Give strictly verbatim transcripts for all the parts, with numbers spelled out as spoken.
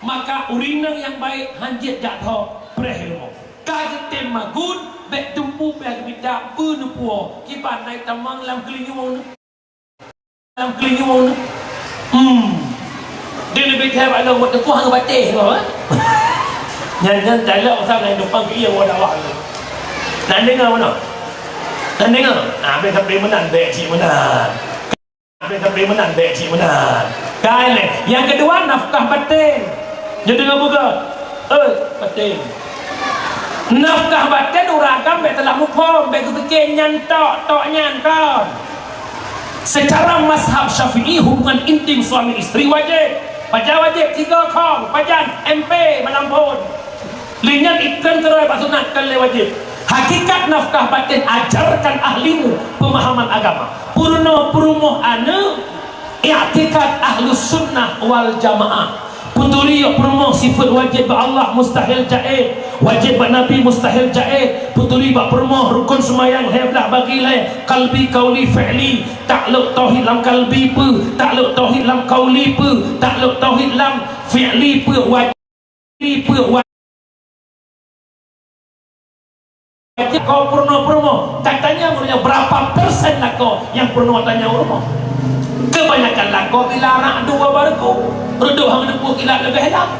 Maka ureueng inong nyang baik hanjeuet jak tho preh rumoh. Ka geutem magun, bèk teumpu, bèk geumita, beuneupue, kiban na itamong lam keulinyueng, lam keulinyueng. Hmm. Dia lebih hebat lom buat teupue hang batéh tu, ha? Nyan, nyan dialog sama dengan depan ke ia, wadah wah. Nan dengar mana? Nan dengar? Ah, bèk sampai meunan, bèk cit meunan. Tapi, tapi meunan, bèk cit meunan. Kai lé. Nyang keudua, nafkah batin. Jadi, ngon buka. Eh, batin. Nafkah batin ureueng agam bèk salah muphom, bèk geupike nyan tok, tok nyan kon. Secara mazhab Syafi'i, hubungan intim suami istri wajib. Pajan wajib? Tiga kong. Pajan? M P malam phon. Lé nyan ikheun keurôi bak sunat, kon lé wajéb. Hakikat nafkah batin, ajarkan ahlimu pemahaman agama. Peurunoe peurumoh aneuk, iktikad ahlus sunnah wal jamaah. Peuturi bak peurumoh sifeut wajéb bak Allah mustahil jai, wajéb bak Nabi mustahil jai. Peuturi bak peurumoh rukon seumayang lhèe blah bagi lhèe, qalbi, qauli, fi'li, takluk tauhid lam qalbi peue, takluk tauhid lam qauli peue, takluk tauhid lam fi'li peue, wajéb Peue wa-, lakoe peurunoe peurumoh. Katanya, meunyoe berapa persen lakoe nyang peurunoe tanyong rumoh? Kebanyakan lakoe bila aneuk dua baru ku, reudok hang deupue kilat leubeh lam.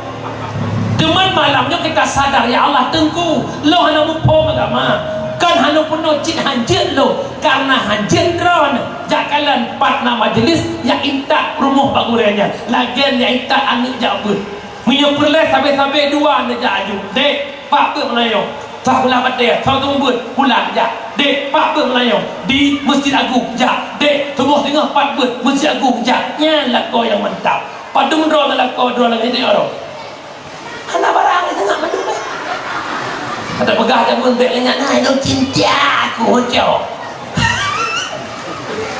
Teuma malam nyoe kita sadar, ya Allah, Teungku, lôn hana muphom agama. Kon hana peurunoe cit hanjeuet lôn, karena hanjeuet droeneuh. Jak kalon pat na majelis, jak intat peurumoh bak gurèe nyan. Lagèe nyan intat aneuk jak beuet. Meunyoe peureulèe sabé-sabé dua neujak aju, "Dek, pat beuet meunyoe? Tah beulah batèe, tah tueng beuet, pulang jak. Dek, pat beuet meunyoe? Di Masjid Agung jak. Dek, tuboh singoh pat beuet, Masjid Agung jak." Nyan lakoe nyang mantap. Padum droe na lakoe droe lagèe nyan nyoe? Hana barang, hana mandum. Ada peugah jameun bèk ingat, "Hai, dong cinta aku, hocok."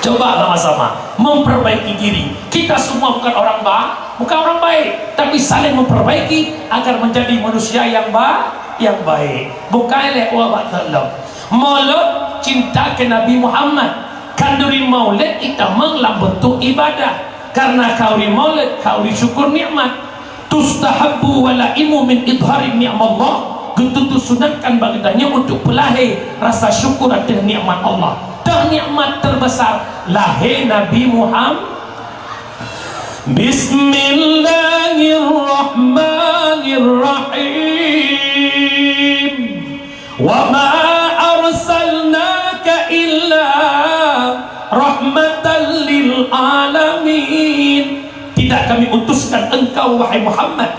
Coba sama-sama memperbaiki diri. Kita semua bukan orang ba-, bukan orang baik, tapi saling memperbaiki agar menjadi manusia yang ba-, yang baik. Bukai lé ubat salom. Maulud cinta ke Nabi Muhammad. Khanduri maulid itamong lam bentuk ibadah. Karena khanduri maulid, khanduri syukur nikmat. Tustahabbu walaimu min idhari ni'mallah, geututusunatkan bak geutanyoe untuk peulahé rasa syukur ateueh nikmat Allah. Dan nikmat terbesar, lahé Nabi Muhammad. Bismillahirrahmanirrahim. Wa ma arsalnaka illa rahmatan lil alamin. Tidak kami utuskan engkau, wahai Muhammad,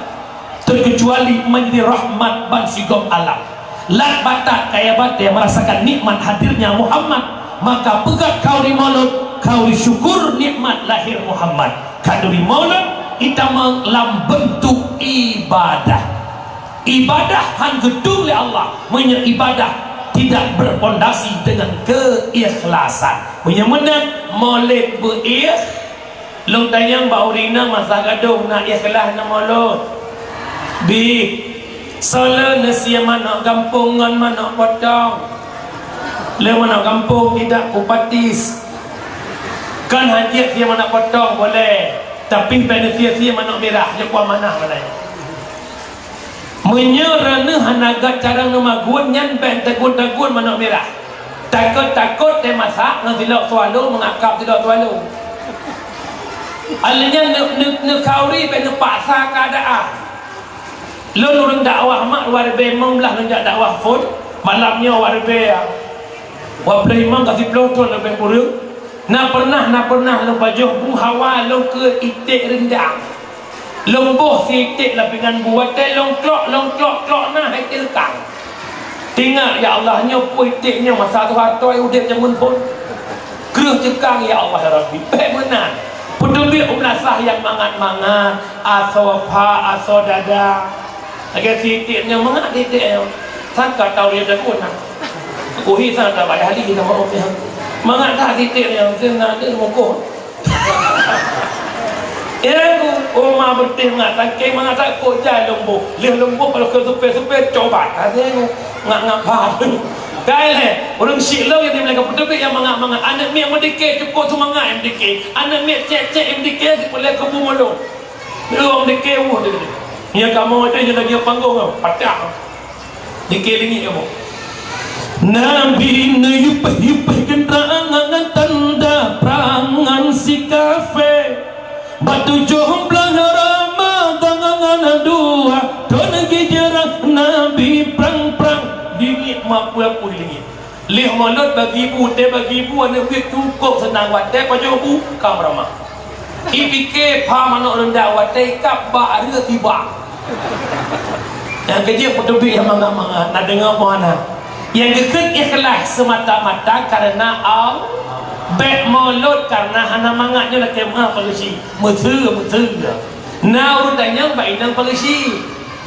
terkecuali menjadi rahmat ban sigom alam. Lat batat kaya batèe merasakan nikmat hadirnya Muhammad, maka peugah khanduri maulud, khanduri syukur nikmat lahir Muhammad. Khanduri maulud itamong lam bentuk ibadah. Ibadah han geutueng lé Allah meunyoe ibadah tidak berpondasi dengan keikhlasan. Meunyoe meunan, maulid beu-ikh-, lôn tanyong bak ureueng inong masa gadôh na ikhlas na maulud? Bi, soe le neusie manok gampông ngon manok potong? Le manok gampông tidak kupatis. Kan hanjeuet sie manok potong boleh, tapi bèk neusie-sie manok mirah, jeuet kuamanah balai. Meunyoe droeneuh hana göt carông neumagun, nyan bèk tagun-tagun manok mirah. Takot-takot teumasak ngon silop swallow, meungakab silop swallow. Alèh nyan neu-, neu-, neukhanduri bèk neupaksa keuadaan. Lôn ureueng dakwah mak dua ribèe limong blah lôn jak dakwah phôn, malam nyoe dua ribèe, dua ploh limong ka siplôh thôn leubeh kureueng. Na pernah, na pernah lôn pajoh bu hawa lôn keu iték reundang. Lôn boh sie iték lapingan bu, watèe lôn klok, lôn klok, klok na hai teukang. Teuingat, ya Allah, nyoe peue iték nyoe masa tuha toi udép jameun phôn. Kreueh ceukang, ya Allah, ya Rabbi, bèk meunan. Peuteubiet u meulasah nyang mangat-mangat, asoe pha, asoe dada. Lagèe sie iték nyang mangat iték nyoe. Sangka tau dia jago na. Kuhi sana tak payah li nama okey. Mangat that iték nyoe, sen na dia mukon. Ya, ku, oh, ma beutih mangat, sangkeng mangat that, kok jai lôn boh. Lheuh lôn boh, kalau keu supé-supé, coba. Asyik ku, ngap-ngap pha. Kai lé, ureueng syik lôn nyang di Melaka Peuteubiet nyang mangat-mangat. Aneuk miet meudike, cukôp seumangat meudike. Aneuk miet cèk-cèk meudike, sipeulé keubu mulông. Lôn meudike, uh, dia kata. Nyang kamoe teuh nyang lagèe panggong, patah. Dikeue lingiek kamoe. Nabi neuyupaih-yupaih keudroe ngon tanda prang ngon si kafé. Bak tujoh blaih Ramadhan ngon dua thôn hijrah Nabi prang-prang. Lingiek ma peue-peue lingiek. Lheueh mulod bagi bu, teuh bagi bu, aneuk miet cukôp seunang watèe pajoh bu, ka meuramah. Ipike pha manok reundak watèe ikab bak reueh tiba. Nyang keujeuet peuteubiet nyang mangat-mangat, na deungoe peue hana. Nyang geukheun ikhlas seumata-mata kareuna Allah. Bèk mulod kareuna hana mangat nyoe lakèe meu'ah pageusyi. Meuseue, meuseue. Na ureueng tanyong bak inong pageusyi.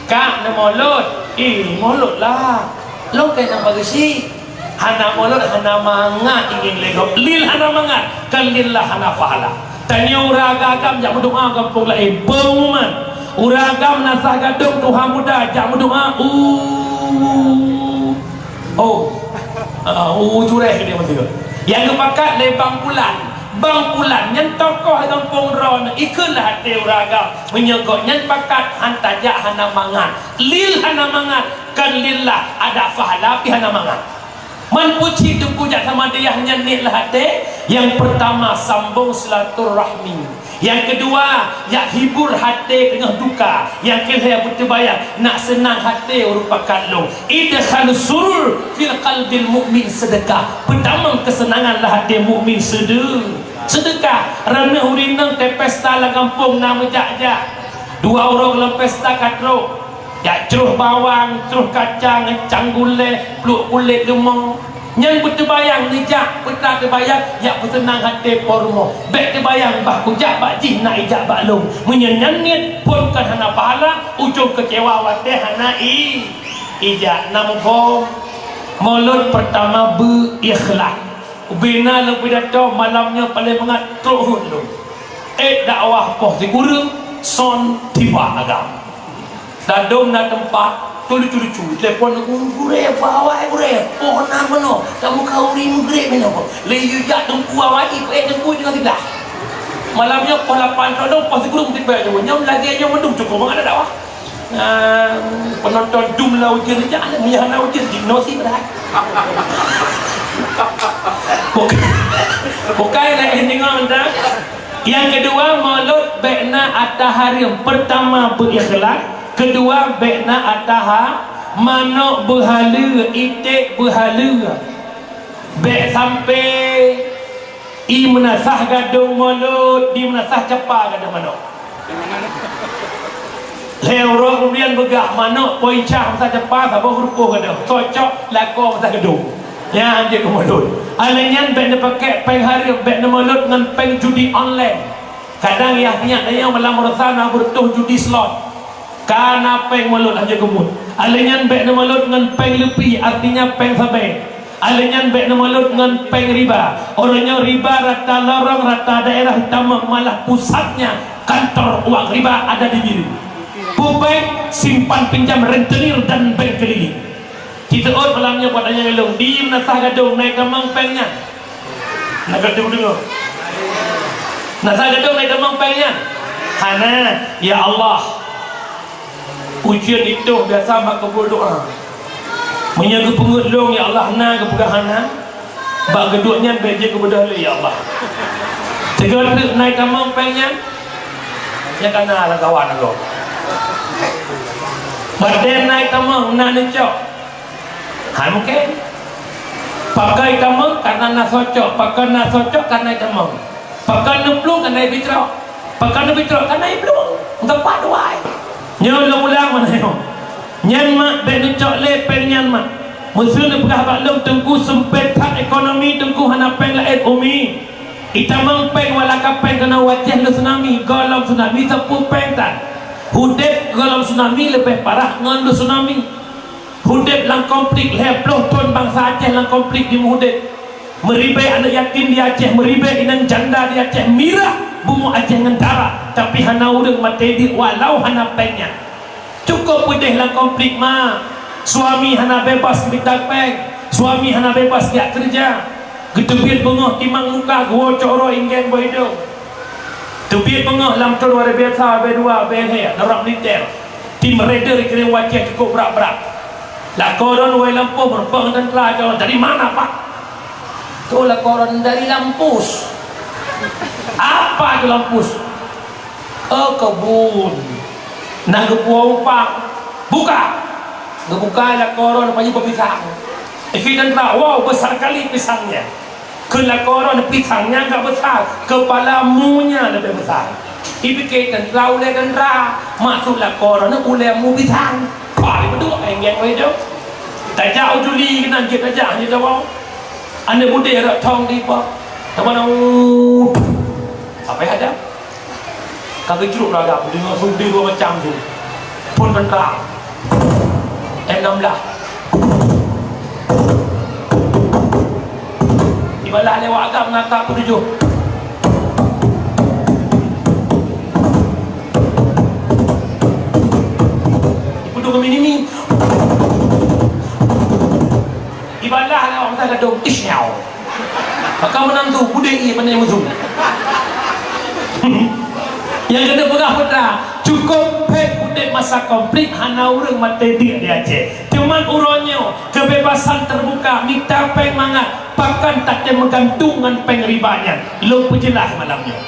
Kak, neumulod? Ih, mulod lah. Lôn keuh nyang pageusyi. Hana mulod, hana mangat, inong lé gob. Lil hana mangat, kon lillah hana pahala. Tanyoe ureueng agam jak meudoa gampông laén. Peungumuman. Ureueng agam na sah gadong tuha muda jak meudoa. Uh. Oh. Ah, uh, cureh dia meuteuk. Nyang geupakat lé Bang Pulan. Bang Pulan nyan tokoh gampông droeneuh, ikheun lah até ureueng agam. Meunyoe gobnyan pakat, han tajak hana mangat. Lil hana mangat, kon lillah, ada pahala pih hana mangat. Man pucit Teungku jak samadiyah nyan niet lah até, nyang peurtama sambong silaturahmi. Nyang keudua, jak hibur até teungoh duka. Nyang keulhèe beuteubayang, nak seunang até ureueng pakat lôn. Idkhalus surur fil qalbil mu'min, seudeukah. Peutamong keuseunangan lah até mukmin seudeu-, seudeukah. Raneuh ureueng inong teuh pesta lam gampông na meujak-jak. Dua uroe lam pesta ka trok. Jak troh bawang, troh kacang, cang gulèe, pluek kulét leumô. Nyan beuteubayang neujak, peue teubayang, jak peuseunang até po rumoh. Bèk teubayang bah kujak bak jih na ijak bak lôn. Meunyoe nyan niet, phôn kon hana pahala, ujông keucewa watèe hana i-, ijak. Na muphom, mulod peurtama beu ikhlas. Ubé na lôn pidato malam nyoe paleng mangat trok hôn lôn. Ék dakwah poh sikureueng, son tiba agam. Ladôm na teumpat, teuh lucu-lucu, telepon aku, "Gurèe, peue awai gurèe, poh nam meunoe, tameukauri meugreb meunoe." Lé yue jak teungku awai, ipeuék teungku teungoh siblah. Malam nyoe poh lapan trok lôn, poh sikureueng tiba nyoe, nyoe lagèe nyoe mandum cukôp mangat dakwah. Ah, penonton dum lah ujeuen rijak, meunyo hana ujeuen, jinoe si brat. Bukai, bukai laén deungon dah. Nyang keudua, mulod bèk na ata hareuem. Peurtama beu ikhlas, keudua bèk na ata ha-, manok beuhaleue, iték beuhaleue. Bèk sampoe I meunasah gadong mulod, di meunasah capa gadong manok. Lhèe uroe keumudian beugah manok, poicah meunasah capa, saboh geurupoh gadong. Cocok lakoe meunasah gadong. Nyan jeuet keu mulod. Alèh nyan bèk neupakèk pèng hareuem, bèk neumulod ngon pèng judi online. Kadang yah nyak tanyong malam baroesa na beureutoh judi slot. Ka na pèng mulod laju keumut. Alèh nyan bèk neumulod ngon pèng leupie, artinya pèng sabé. Alèh nyan bèk neumulod ngon pèng riba. Uroe nyoe riba rata lorong, rata daerah, tamong malah pusatnya kantor uang riba ada di Bireuen. Peue pèng, simpan pinjam rentenir dan bank keliling. Citeuôt malam nyoe buet tanyong lôn, di meunasah gadong na itamong pèng nyan? Na gadong deungoe? Meunasah gadong na itamong pèng nyan? Hana. Ya Allah, ujeuen itôh biasa mak kabul doa. Meunyoe geupeungeut lôn, ya Allah, na geupeugah hana, bak geuduek nyan bèk jeuet geubeudôh lé, ya Allah. Teuga treuk na itamong pèng nyan? Nyan ka na lam kawan lôn. Batèe na itamong, na neucok. Hai mungken. Pakon itamong? Karena na soe cok. Pakon na soe cok? Karena itamong. Pakon neuplueng? Karena ipicrok. Pakon neupicrok? Karena iplueng. Teumpat dua. Nyoe lôn ulang meunan nyoe. Nyan mak bèk neucok lé pèng nyan mak. Meuseu neupeugah bak lôn teungku seumpet that ekonomi teungku hana pèng laén umi. Itamong pèng wala ka pèng keunoe u Aceh lheueh tsunami, goh lom tsunami sapeue pèng tan. Udép goh lom tsunami leubeh parah ngon lheueh tsunami. Udép lam konflik lhèe ploh thon bansa Aceh lam konflik di meuudép. Meuribèe aneuk yatim di Aceh, meuribèe inong janda di Aceh, mirah bumoe Aceh ngon dara, tapi hana ureueng maté di walau hana pèng nyan. Cukôp peudeh lam konflik ma. Suami hana bebas mita pèng, suami hana bebas jak keureuja. Geuteubiet beungoh timang muka geuwoe cok roh inggeng boh idong. Teubiet beungoh lam thon luar biasa, B dua, B lhèe, darurat militer. Tim raider kirém wajéh cukôp brat-brat. Lakoe droeneuh wai lampôh meureumpok ngon teuntra, "Dari mana, Pak?" Kheun lakoe droeneuh, "Dari Lampus." "Apa itu Lampus?" "Oh, kebun. Na geupuwoe upang." "Buka!" Geubuka lakoe droeneuh, pajoh pisang. Ikheun teuntra, "Wow, besar kali pisangnya." Kheun lakoe droeneuh, "Pisangnya agak besar, kepala munya lebih besar." Ipike teuntra ulée teuntra, maksud lakoe droeneuh ulée mu pisang. Pah, ipeuduek, enggeng wai jok. Tajak u juli keunan jeuet tajak, hana jaweueb. Aneuk mudé rot thong di bak. Teuma na, apa ya ada? Ka geucruk lagak, deungon su dua macam su. Phon teuntang. M enam belas. Ibalah lewat agam ngon K tujuh. Ipeudong mini-mini. Ibalah lewat mata gadong. Ish, nyau. Maka meunan tu, budek ie pandai musuh. Nyang keuneuk peugah peue teuma, cukôp phét udeb masa konflik, hana ureuëng maté diek di Aceh. Teuma uroe nyoe, kebebasan terbuka, mita péng mangat, pakon tatem meugantung ngon péng riba nyan. Lôn peujeulaih malam nyoe.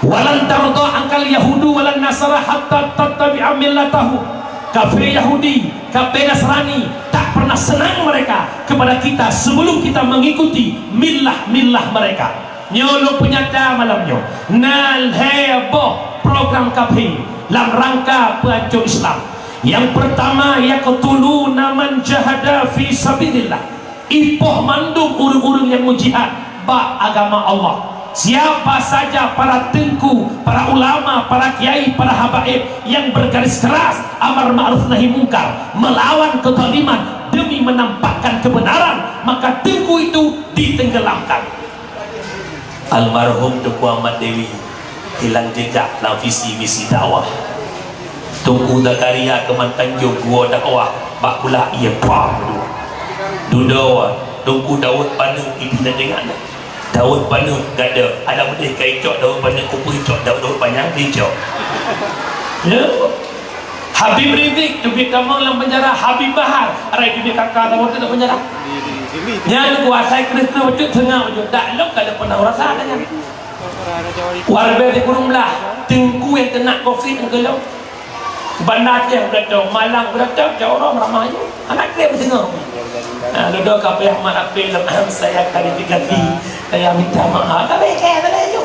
"Walan tardha angkal yahudu walan nasara hatta tattabi'a millatahum." Kafé Yahudi, kafé Nasrani, tak pernah senang mereka kepada kita sebelum kita mengikuti millah-millah mereka. Nyoe lôn peunyata malam nyoe, na lhée boh program kafé lam rangka peuhanco Islam. Yang pertama, yaqtuluna man jahada fi sabilillah. Ipoh mandum ureuëng-ureuëng nyang meujihad bak agama Allah. Siapa saja para teungku, para ulama, para kiai, para habaib yang bergaris keras amar ma'ruf nahi mungkar, melawan kezaliman demi menampakkan kebenaran, maka teungku itu ditenggelamkan. Almarhum Teungku Ahmad Dewi hilang jejak lam visi misi dakwah. Teungku Zakaria Keuman Tanjong geuwoe dakwah bak kulah ié pah meudua. Dudoe Teungku Daud Paneuk ibi na deungon. Daud Paneuk gada, ada beudeh ka icok Daud Paneuk, kupeue icok Daud, Daud panyang icok. Ya. Habib Rizik teubiet tamong lam penjara, Habib Bahar, arai teubiet kaka tamong lam penjara. Nyan kuasa Kristus bacut seungab bacut, dak lom ka lheueh peunah rasa nyan. Warga di Gurung Blah, teungku nyang keunak covid nyang keulom. Banda Aceh beureutoh, Malang beureutoh, Jawa ramah nyoe. Anak keu meuteungoh. Ha, dudoe ka payah mat apé lom, saya klarifikasi, saya minta maaf. Tapi kaya tadi tu.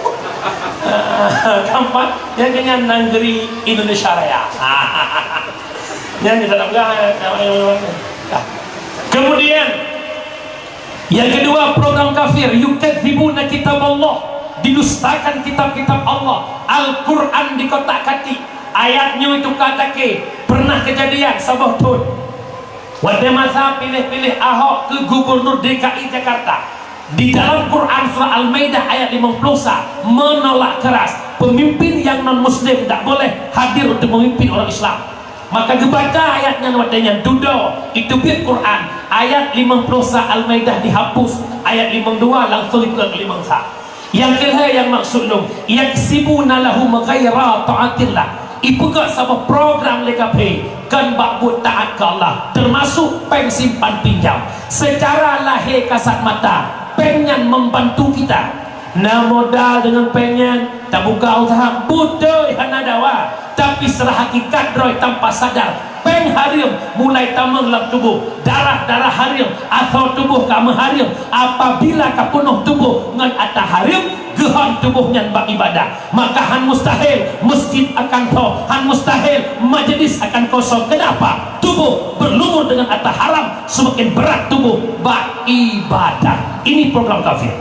Ha, keempat, yang kena negeri Indonesia Raya. Ha, yang kita tak pegang. Kemudian, yang kedua, program kafir, yukadzibuna kitab Allah, didustakan kitab-kitab Allah, Al-Quran dikotak-katik, ayat nyoe itu kata ke, pernah kejadian saboh thon. Watée masa piléh-piléh Ahok keu gubernur D K I Jakarta, di dalam Quran surah Al-Maidah ayat lima puluh sa menolak keras pemimpin yang non muslim tak boleh hadir untuk memimpin orang Islam. Maka geubaca ayat nyan watée nyan dudoe, iteubiet Quran, ayat lima puluh sa Al-Maidah dihapus, ayat lima puluh dua langsung ikut lima puluh sa. Nyang keuhai nyang maksud lôn, yaksibuna lahum ghaira taatillah. Ipeugét saboh program lé kafé kon bak buet taat keu Allah, teumasuk péng simpan pinjam. Seucara lahé kasat mata, péng nyan membantu kita. Na modal deungon péng nyan, tabuka useuha, beutôi hana dawa, tapi secara hakikat droe tanpa sadar, péng hareuem mulai tamong lam tuboh, darah-darah hareuem, asoe tuboh ka meuhareuem. Apabila ka peunoh tuboh ngon ata hareuem, geuhon tuboh nyan bak ibadah. Maka hán mustahil masjid akan soe, hán mustahil majlis akan kosong. Kenapa? Tuboh berlumur dengan ata haram, semakin berat tuboh bak ibadah. Ini program kafir.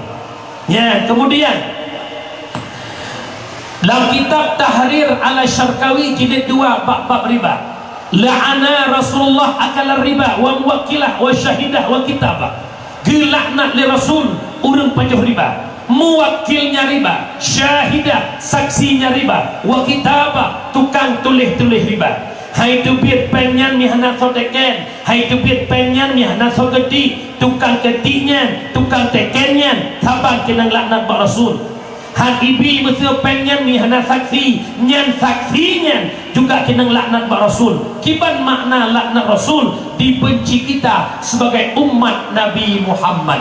Ya, kemudian lam kitab Tahrir ala Syarqawi jilid dua bab-bab riba. La'ana Rasulullah akala riba wa muwakkilah wa syahidah wa kitabah. Geulaknat lé Rasul ureuëng pajoh riba, muwakilnya riba, syahidah, saksinya riba, wa kitabah, tukang tuléh-tuléh riba. Hai teubiet péng nyan mi hana soe teken, hai teubiet péng nyan mi hana soe keutik, tukang keutik nyan, tukang teken nyan, saban keunong laknat bak Rasul. That ibi meuseu péng nyan mi hana saksi, nyan saksi nyan juga keunong laknat bak Rasul. Kiban makna laknat Rasul? Dibenci kita sebagai umat Nabi Muhammad.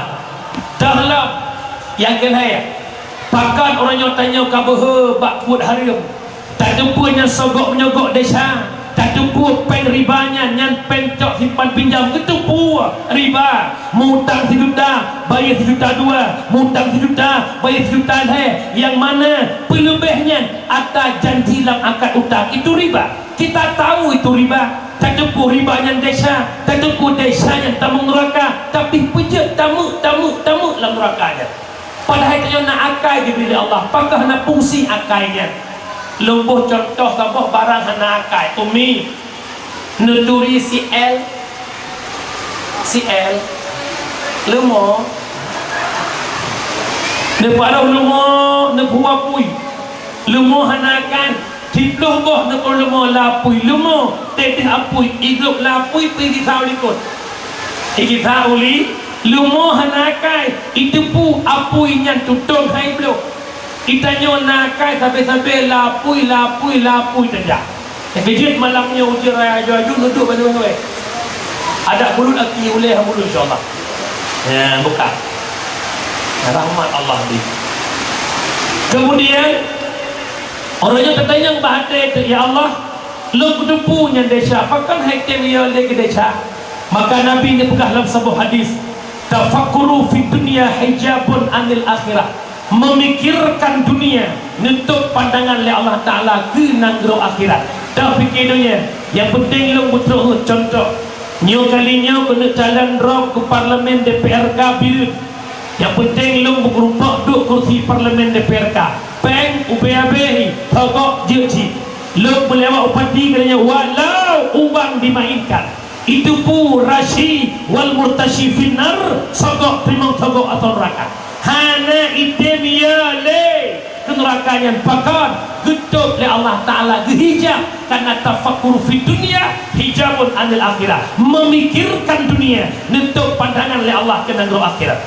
Dah lom, nyang keuhai, pakon uroe nyoe tanyoe ka beuhe bak buet hareuem? Tateupeue nyan sogok menyogok desya, tateupeue péng riba nyan, nyan péng cok simpan pinjam, geuteupeue riba. Meu-utang sijuta, bayeue sijuta dua, meu-utang sijuta, bayeue sijuta lhée. Nyang mana peuleubeh nyan ata janji lam akad utang, itu riba. Kita tahu itu riba. Tateupeue riba nyan desya, tateupeue desya nyan tamong neuraka, tapi peue jeuet tameuek, tameuek, tameuek lam neuraka nyan. Padahai tanyoe na akai geubri lé Allah, pakon hana fungsi akai nyan? Lôn boh cuntoh saboh barang hana akai. Umi, neuturi si L, si L, leumo, neuparoh leumo, neupeubuet apui, leumo hana akai. Siplôh boh neupeurumoh lapui leumo, teudeh apui, igrôp lapui, peugisa u likot. Igisa u li-, leumo hana akai, iteupeue apui nyan tutong hai bloh. Itanyoe na akai sabe-sabe lapui, lapui, lapui tajak. Keujeuet malam nyoe ujeuen raya aju-aju neuduek bandum-bandum. Adak bulut aki uleh bulut, insya Allah. Ya, buka. Rahmat Allah di. Kemudian, Uroe nyoe teutanyong bak até teuh, "Ya Allah, lôn kuteupeu nyan desya, pakon hai tem yo lé keu desya?" Maka Nabi neupeugah lam saboh hadis, "Tafakkuru fid dunya hijabun anil akhirah." Memikirkan dunia neutôp pandangan lé Allah Taala keu nanggroe akhirat. Tapike donya, nyang penting lôn beutrok contoh. Nyoe kali nyoe keuneuk calon droe keu parlemen D P R K Bireuen. Nyang penting lôn beukeureumpok duek kursi parlemen D P R K. Péng ubé-abé hi, sogok jeuet cit. Lôn meulewat u pati keudeh nyan walau ubang dimainkan. Itu pun rashi wal murtashi finnar, sogok teurimong sogok atau neuraka. Hana item ya lé keu neuraka nyan pakon geutôp lé Allah Taala geuhijab karena tafakkur fid dunya hijabun anil akhirah. Memikirkan dunia neutôp pandangan lé Allah keu nanggroe akhirat.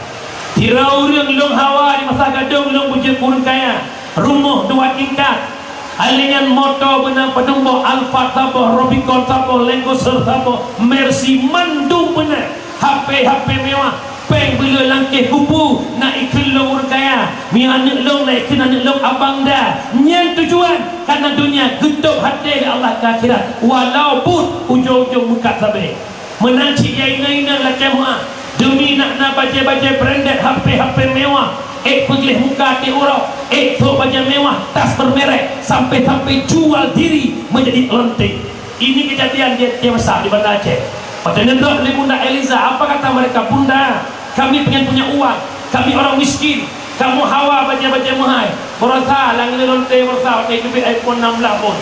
Sidroe ureuëng lôn hawa di masa gadôh lôn beujeuet ureuëng kaya, rumoh dua tingkat. Hai lheueh nyan moto beuna padum boh, Alphard saboh, Rubicon saboh, Land Cruiser saboh, Mercy mandum beuna. H P, H P mewah, péng beuleueh langkéh kupu, na ikheun lôn ureuëng kaya. Mie aneuëk lôn na ikheun aneuëk lôn abang da. Nyan tujuan, karena dunia geutôp até lé Allah keu akhirat, walau buet ujong-ujong meukat sabe. Meunan cit ya inong-inong lakée meuáh, deumi nak na bajée-bajée branded, H P-H P mewah, ék peugleh muka tiep uroe, ék sôk bajée mewah, tas bermerek, sampai-sampai jual diri menjadi lonte. Ini kejadian di, di Mesir, di Banda Aceh. Watée neudrob lé Bunda Eliza, apa kata mereka, "Bunda, kami pengen punya uang, kami orang miskin." Kamoe hawa bajée-bajée meuhai. Baroesa lam ngieng lonte, baroesa watée teubiet iPhone enam belas phon.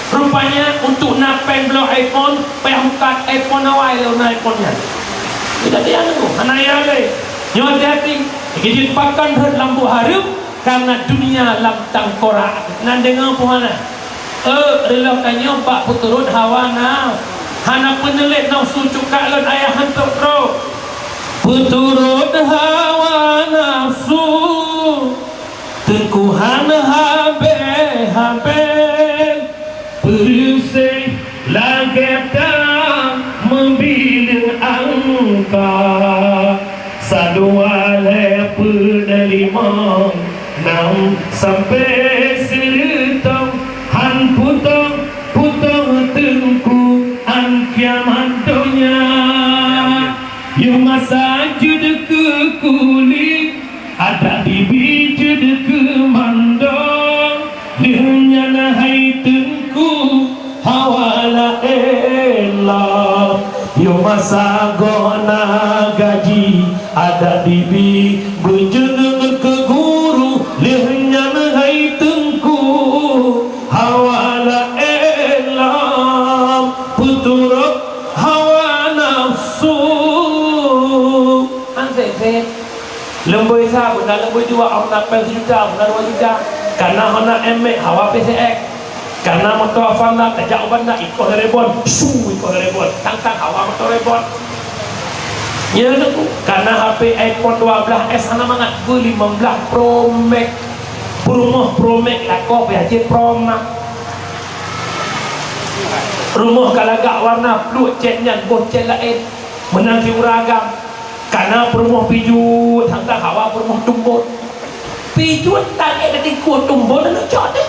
Rupanya untuk na péng bloe iPhone, payah mukat iPhone awai lé na iPhone nyan. Jadi anu, hana ya lé. Nyoe hati-hati. Geujeuet pakon rhot lam buet hareuem karena dunia lam tangkorak. Nan deungoe peue hana? Eh, reuloh tanyoe bak peuturot hawa naf-, hana peuneulet nafsu, cuka lôn ayah hantom trok. Peuturot hawa nafsu, teungku han habéh-habéh, peureuséh lagée ta meubileung angka. Sadua lhée peuet limong nam sampoe sireutôh, han putôh-putôh teungku án kiamat donya. Yoh masa jeuet keu kulit, adak dibi jeuet keu mandong, lheueh nyan hai teungku hawa laén lom. Yoh masa goh na gaji, adak dibi beujeuet keu guru, lheueh nyan hai teungku hawa laén lom, peuturot hawa nafsu. Ansé-sé. Leumboi sa, beuna leumboi dua, hana péng sijuta, beuna dua juta. Kana hana M X, hawa P C X. Kana moto Avanza, tajak u banda, ikoh lé rebon, su, ikoh lé rebon. Tang-tang hawa moto rebon. Ya, tu. Kana H P iPhone dua belas S hana mangat, beu lima belas Pro Max. Peurumoh promek lakoe payah jeuet promak. Rumoh ka lagak warna pluek, cét nyan boh cét laén. Meunan siuroe agam. Kana peurumoh pijuet, hana hawa peurumoh tumbon. Pijuet tan ék teutingkue tumbon aneuk cok teuh.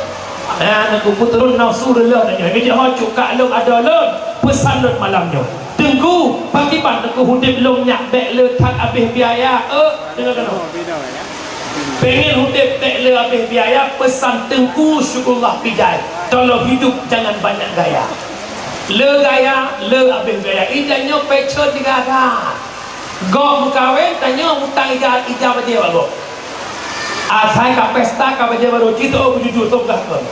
Nah, aneuk kupu turun nafsu reuloh tanyoe. Bijak ho cukak lôn adoe lôn. Peusan lôn malam nyoe. Teungku, pakiban Teungku udeb lôn nyak bék le that abéh biaya. Eh, deungoe keunoe. Pengen udeb bék le abéh biaya, peusan Teungku Syukurullah Pidai. Tolong hidup jangan banyak gaya. Le gaya, le abéh biaya. Ija nyoe pecah tiga ada. Gok meukawen, tanyoe mutang ija, ija bajée bak gok. Asai ka pesta, ka bajée baru, ci teu bujujur, teu peugah kon.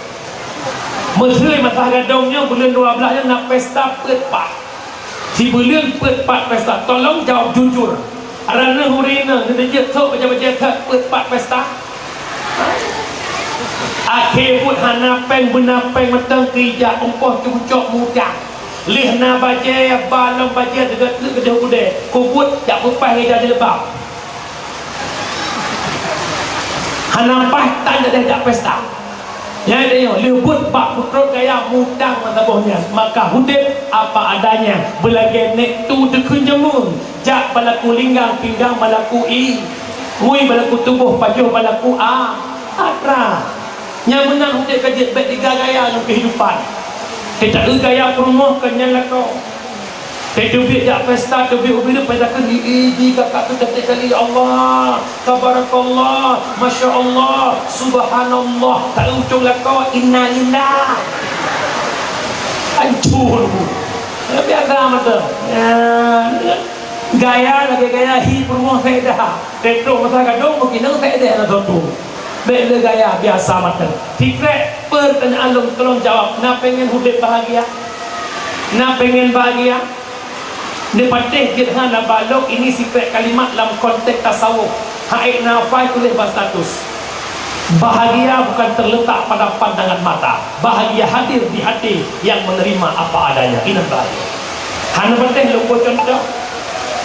Meuseu masa gadong nyoe buleuen dua belas nyoe na pesta peuet pat. Sibuleuen peuet pat pesta, tolong jaweueb jujur. Araneuh ureueng inong, neujeuet sok bajée-bajée that peuet pat pesta. Akhé buet hana péng, beuna péng mantong keu ija, ongkoh cucok mudang. Lheueh na bajée, ba lom bajée, deugat teuk keudeh udée, kubuet jak peupaih ija jilbab. Hana paih tan deh jak pesta. Nyan tanyoe, lheueh buet bak peutrok gaya mudang mata boh nyan. Maka udeb apa adanya, beulagée nék tu deukeuen jameun. Jak balaku linggang, pinggang balaku ié. Ngui balaku tuboh, pajoh balaku a-, atra. Nyang meunan udeb ka jeuet bék tiga gaya ngon keuhidupan. Teuta gaya peurumoh kon nyan lakoe. Teubiet jak pesta, teubiet ubit, pada keu di-, di kakak tu cantik kali, ya Allah, tabarakallah, masya Allah, subhanallah, tak ujung lakoe, innalillah. Hancur. Biasa macam. Ya, gaya lagi gaya hi peurumoh saya dah. Teutroh masa gadong, mungkin saya dah nak tu. Bék le gaya, biasa mantong. Sikrek pertanyaan lôn, tolong jawab. Na pengen udeb bahagia? Na pengen bahagia? Neupatéh jeuet hana balok ini sikrek kalimat lam konteks tasawuf. Hai na hafai tuléh bak status. Bahagia bukan terletak pada pandangan mata. Bahagia hadir di hati yang menerima apa adanya. Inan bahagia. Hana patéh lôn bri contoh.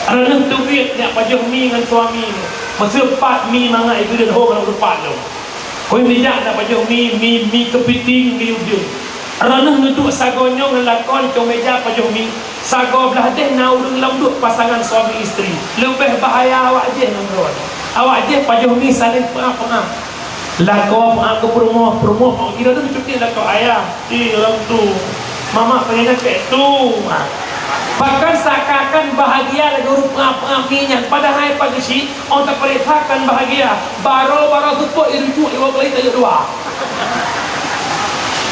Aneuk teubiet nyak pajoh mi ngon suami. Meuseupat mi mangat ibeudeuh ho ngon ureueng pat lôn. Koi nijak na pajoh mi, mi, mi keupiting geuyue deueng. Aneuk neuduek sagoe nyoe ngon lakoe licong meja pajoh mi. Sagoe blah deh na ureueng lom duek pasangan suami istri. Leubeh bahaya awak jih ngon droe. Awak jih pajoh mi saléng peungah-peungah. Lakoe peungah keu peurumoh, peurumoh mak kira tu cuti lakoe ayah. Ih, orang tu. Mamak pengen kek tu. Ha. Bahkan seakan-akan bahagia lagi ureueng peungah-peungah mi nyan. Padahai pageusi, oh tak boleh seakan bahagia. Baru-baru tu pun irujuk iwa kali tak dua.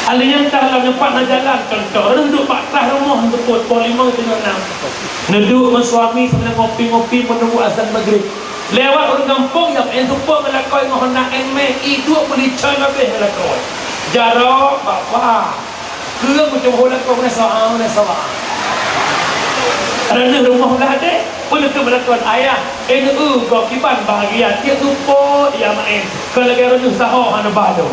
Alih nyan tah lam tempat na jalan, contoh, reuduk bak tah rumoh teupot poh limong teungoh nam. Neuduk ngon suami sambil ngopi-ngopi menunggu azan maghrib. Lewat ureueng gampông nyang en seupôt ngon lakoe ngon Honda N-Max, iduek meulican leubeh ngon lakoe. Jaroe, bapa. Keu meucung ho lakoe meunan sawa, meunan sawa. Aneuk rumoh blah deh, peuleukeue meulakon ayah, en eu gob kiban bahagia, tiep seupôt ia maén. Keu lagèe aneuk saho hana balo.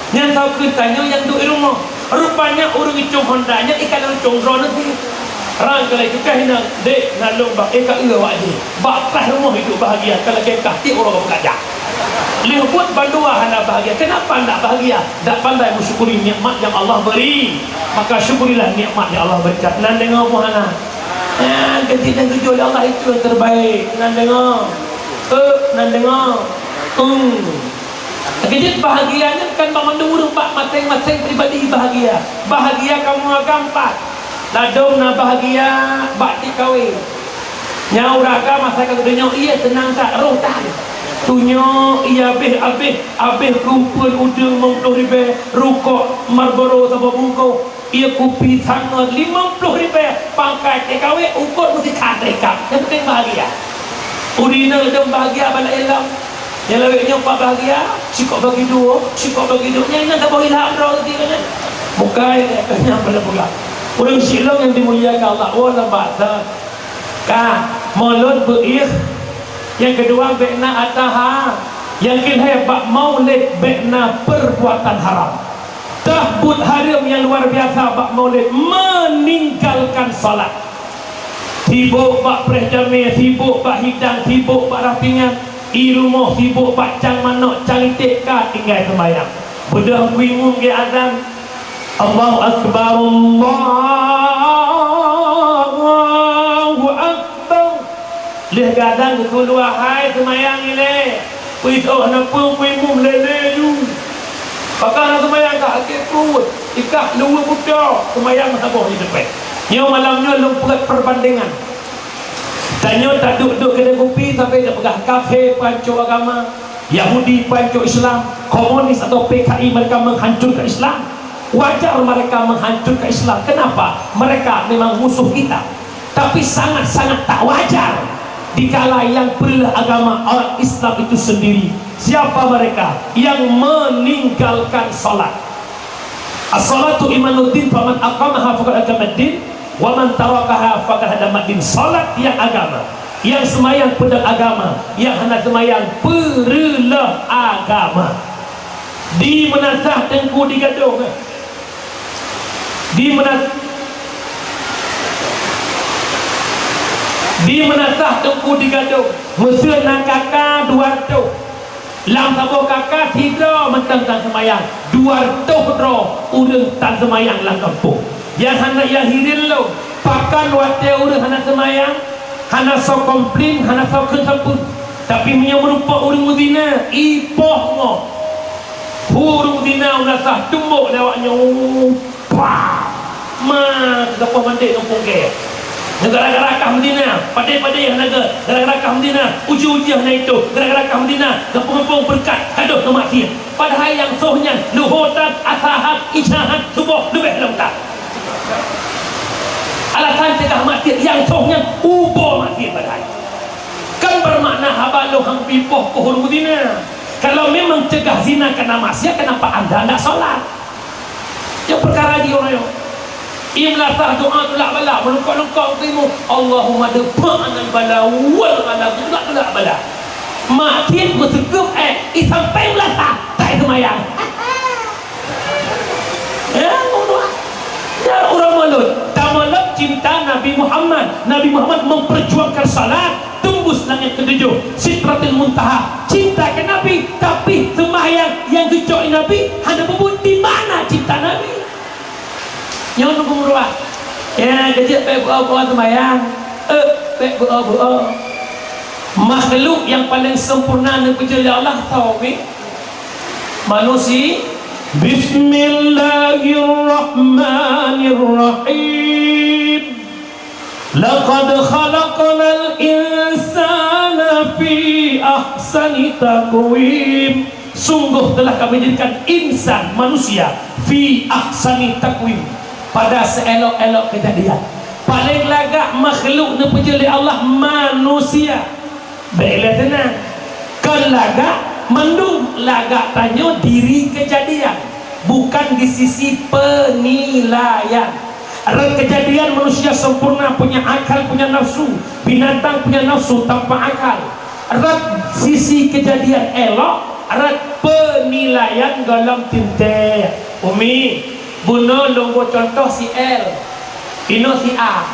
Nyan sapeue tanyoe nyang duek i rumoh. Rupanya ureueng icong Honda nyan ikat ureueng cong droeneuh. Rang keuhai cukai hinan, dek, na lôn bak, eh, ka eu awak jih. Bak prah rumoh hidup bahagia, ka lagèe kah tiep uroe ka beukajak. Lheueh buet bandua hana bahagia. Kenapa ndak bahagia? Ndak pandai mensyukuri nikmat yang Allah beri. Maka syukurilah nikmat yang Allah berikan. Nan deungoe buhana. Nyan, keujieb dan keujok oleh Allah itu yang terbaik. Nan deungoe. Eh, nan deungoe. Hmm. Keujeuet bahagia nyan kan banmandum ureueng bak maséng-maséng pribadi bahagia. Bahagia kamoe agam pat. Ladôm na bahagia bak tingkawé. Nyan ureueng agam masa ka geutunyok ié teunang that roh that. Tunyok ié abéh-abéh, abéh keumpeuen udeueng limong ploh ribèe, rukok Marlboro saboh bungkôh. Ié kupi sangat limong ploh ribèe pangkai T K W ukot meusikat rikap. Nyang penting bahagia. Ureueng inong ladôm bahagia bak laén lom. Nyang lawét nyoe pat bahagia, sikok bagi dua, sikok bagi dua. Nyang inong saboh ilham droe tadi kan. Bukai nyang pernah peugah. Ureueng syik lôn nyang dimuliakan Allah, oh lam basa. Ka, mulod beuih. Nyang keudua bèk na ataha. Nyang keulhèe bak maulid bèk na perbuatan haram. Tah buet hareuem nyang luar biasa bak maulid, meninggalkan salat. Sibok bak preh jamé, sibok bak hidang, sibok bak rapingan. I rumoh sibok bak cang manok, cang iték ka tinggai seumayang. Beudôh Teungku Imum geuazan, "Allahu Akbar, Allahu Akbar." Lheueh geuazan geusuluh, hai seumayang ilée. Peue isoe hana peue, Teungku Imum lé-lé ju. Pakon hana seumayang ka akhé pruet, ikah luweue butôi, seumayang saboh di teupée. Nyoe malam nyoe lôn peuet peubandingan. Tanyoe taduek-duek keudè kupi sampai tapeugah kafé pancok agama, Yahudi pancok Islam, komunis atau P K I mereka menghancurkan Islam. Wajar mereka menghancurkan Islam. Kenapa? Mereka memang musuh kita. Tapi sangat-sangat tak wajar dikala yang peureuloh agama orang Islam itu sendiri. Siapa mereka? Yang meninggalkan salat. As-salatu imaduddin, faman aqamaha faqad aqamaddin, wa man tarakaha faqad hadamaddin. Salat nyang agama, nyang seumayang peudong agama, nyang hana seumayang peureuloh agama. Di meunasah Teungku di gadôh, eh. Di meuna-, di meunasah Teungku di gadôh, meuseu na KK dua reutôh. Lam saboh KK sidroe mantong tan seumayang, dua reutôh droe ureuëng tan seumayang lam gampông. Nyang hana, nyang hireuen lom, pakon watée ureuëng hana seumayang, hana soe komplain, hana soe kheun sapeue. Tapi meunyoe meurumpok ureuëng meuzina, ipoh ngo. Ureuëng meuzina meunasah tumbok lé awaknyan. Pah! Ma, teugapoh mandé gampông gée. Gara-gara kah meuzina, padé-padé hana gét, gara-gara kah meuzina, uji-uji hana itôh, gara-gara kah meuzina, gampông-gampông beureukat, gadôh keu maksiet. Padahai nyang soh nyan leuho that, asar hat, isya hat, suboh leubeh lom that. Alasan cegah maksiet, nyang soh nyan ubô maksiet padahai. Kan beumakna haba lôn han pipoh keu ureuëng meuzina. Kalau memang cegah zina kana maksiet, kenapa anda ndak salat? Nyoe peukara jih uroe nyoe. Imla sah doa tulak bala, meulungkot-lungkot teurimong, "Allahumma dfa' 'anil bala wal bala, tulak, tulak bala." Makin meuteukeup, eh, i sampai imla sah, tak seumayang. Ya, Allah. Ya, ureuëng mulod. Tamalot cinta Nabi Muhammad. Nabi Muhammad memperjuangkan salat. Tembus langét ketujuh, Sidratil Muntaha. Cinta keu Nabi, tapi seumayang nyang geucok lé Nabi hana peubuet. Di mana cinta Nabi? Nyoe nunggu meuruah. Ya, jadi bék beuo-beuo seumayang. Eh, bék beuo-beuo. Makhluk nyang paling sempurna neupeujeuet lé Allah, tauhid. Manusia. Bismillahirrahmanirrahim. Laqad khalaqnal insana fi ahsani taqwim. Sungguh telah Kami jadikan insan, manusia, fi ahsani taqwim, pada seelok-elok kejadian. Paling lagak makhluk neupeujeuet lé Allah manusia. Bék lé teunang. Kon lagak, mandum lagak tanyoe diri kejadian, bukan di sisi penilaian. Rot kejadian manusia sempurna, punya akal, punya nafsu. Binatang punya nafsu tanpa akal. Rot sisi kejadian elok, rot penilaian gohlom teuntée. Umi, bunoe lôn bri contoh si L. Inoe si A.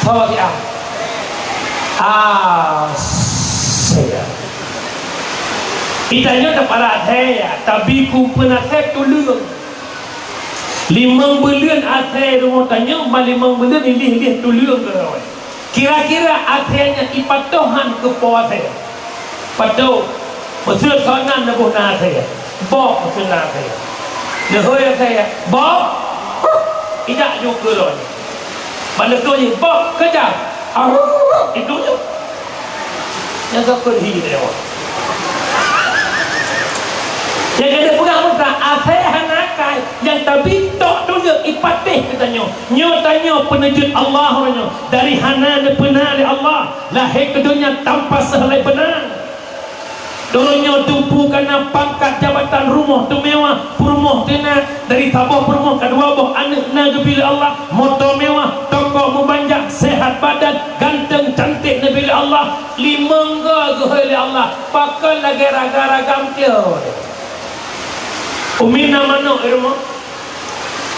Soe si A? A, saya. Itanyoe tapara asée, tapi kumpeuen asée tuleueng. Limong buleuen asée rumoh tanyoe, ma limong buleuen ilih-ilih tuleueng keudroe. Kira-kira asée nyan ipatoh han keu po asée? Patoh. Meuseu sonan neuboh na asée. Boh meuseu na asée. Neuhôi asée. Boh. Ijak ju keudroe. Ban leukoe jih, "Boh, keujah!" Arrrr, itu je. Nyang ka peurhi lewat. Nyang ka dipeugah meutra, asée hana akai, nyang tabi tok tuleueng ipatéh geutanyoe. Nyoe tanyoe peuneujeuet Allah uroe nyoe. Dari hana neupeuna lé Allah, lahé keu donya tanpa seuhelai beuna. Uroe nyoe teumpu kana pangkat jabatan, rumoh teumeuwah, peurumoh teuna, dari saboh peurumoh ka dua boh, aneuëk na geubri lé Allah, moto meuwah, toko meubanja, sehat badan, ganteng cantik neubri lé Allah, limong goe geuhôi lé Allah, pakon lagée raga-raga meukleuet. Umi na manok di rumoh.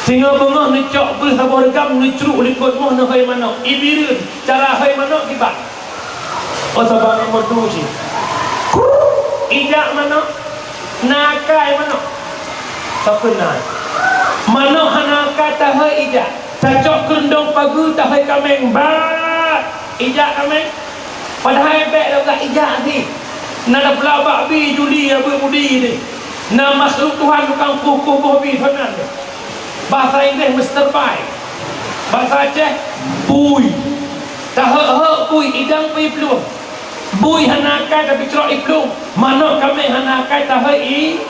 Singoh beungoh neucok beuh saboh reugam, neucruk likot moh neuhôi manok. Ibireuen, cara hôi manok kiban. Oh, saban nyang merdu cit. Ijak manok, na akai manok. Sapeue na? Manok hana akai tahôi ijak. Tacok keureuntong pageue tahôi kaméng, ba! Ijak kaméng. Padahai bèk lagak ijak cit. Na tapeulabak bi juli abeuet budi deh. Na makhluk Tuhan tukang kuh-kuh boh bi sanan deh. Bahasa Inggréh Mister Pie. Bahasa Aceh, bui. Tahôi-hôi bui, idang pih plueng. Bui hana akai tapi crok i plueng. Manok kaméng hana akai tahôi i.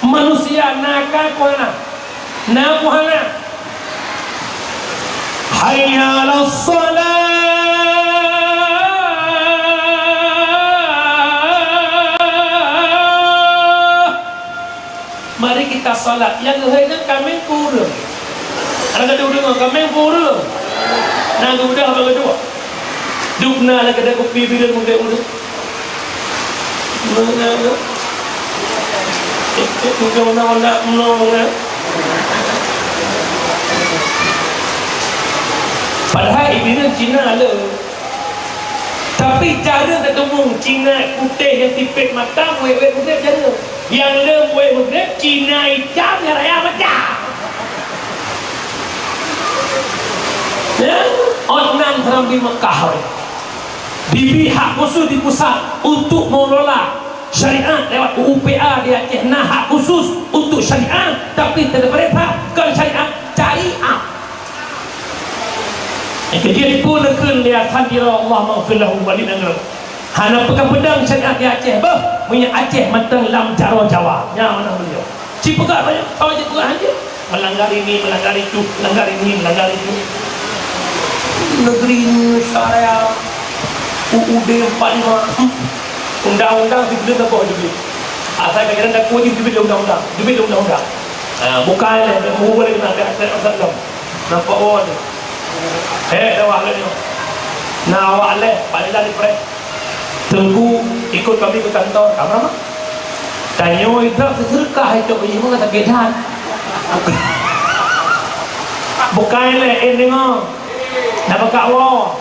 Manusia na akai peue hana? Na peue hana? Hayya 'alas shalah. Mari kita salat. Nyang geuhôi nyan kaméng peue ureueng? Adak geudeungoe kaméng peue ureueng? Na geubeudôh bak geuduek. Dum na lagèe kupi bireuen mungkén ureueng. Meunan. Cek-cek mungkén undang-undang meunan. Padahai ibireuen Cina le. Tapi jareueng teuteumé Cina putéh nyang sipét mata, wék-wék putéh jareueng. Nyang le muwé Maghrib, Cina itam nyang raya macam. Ya, ôn nan seurang di Mekah, dibi hak khusus di pusat untuk mengelola syariat lewat U U P A di Aceh. Na hak khusus untuk syariat, tapi teupeurintah kon syariat, syariat. Nyang keujeuet pun neukheun lé Alhamdulillah, Allahumma ighfir lahu wa li nanggroe. Hana peugah peudong syariat di Aceh beuh, meunyoe Aceh mantong lam jaroe Jawa. Nyan meunan beliau. Ci peugah banyak, tahu je peugah aja. Melanggar ini, melanggar itu, melanggar ini, melanggar itu. Negeri Indonesia Raya, U U D empat lima, hmm. Undang-undang sibeuleuen taboh jubit. Asai ka jalan takue jih jubit lé undang-undang, jubit lé undang-undang. Ha, bukai lé, bukai lé keunan, keunan, keunan, keunan. Nampak awak ni. Hek, dah awak lé nyoe. Nah, awak lé, balik lagi, Preh. Teungku ikut kami ke kantor. Apa nama? Tanyoe idrak seuseurkah itu, ih, meunan sakét that. Bukai lé, eh, deungoe. Dah bakak woe.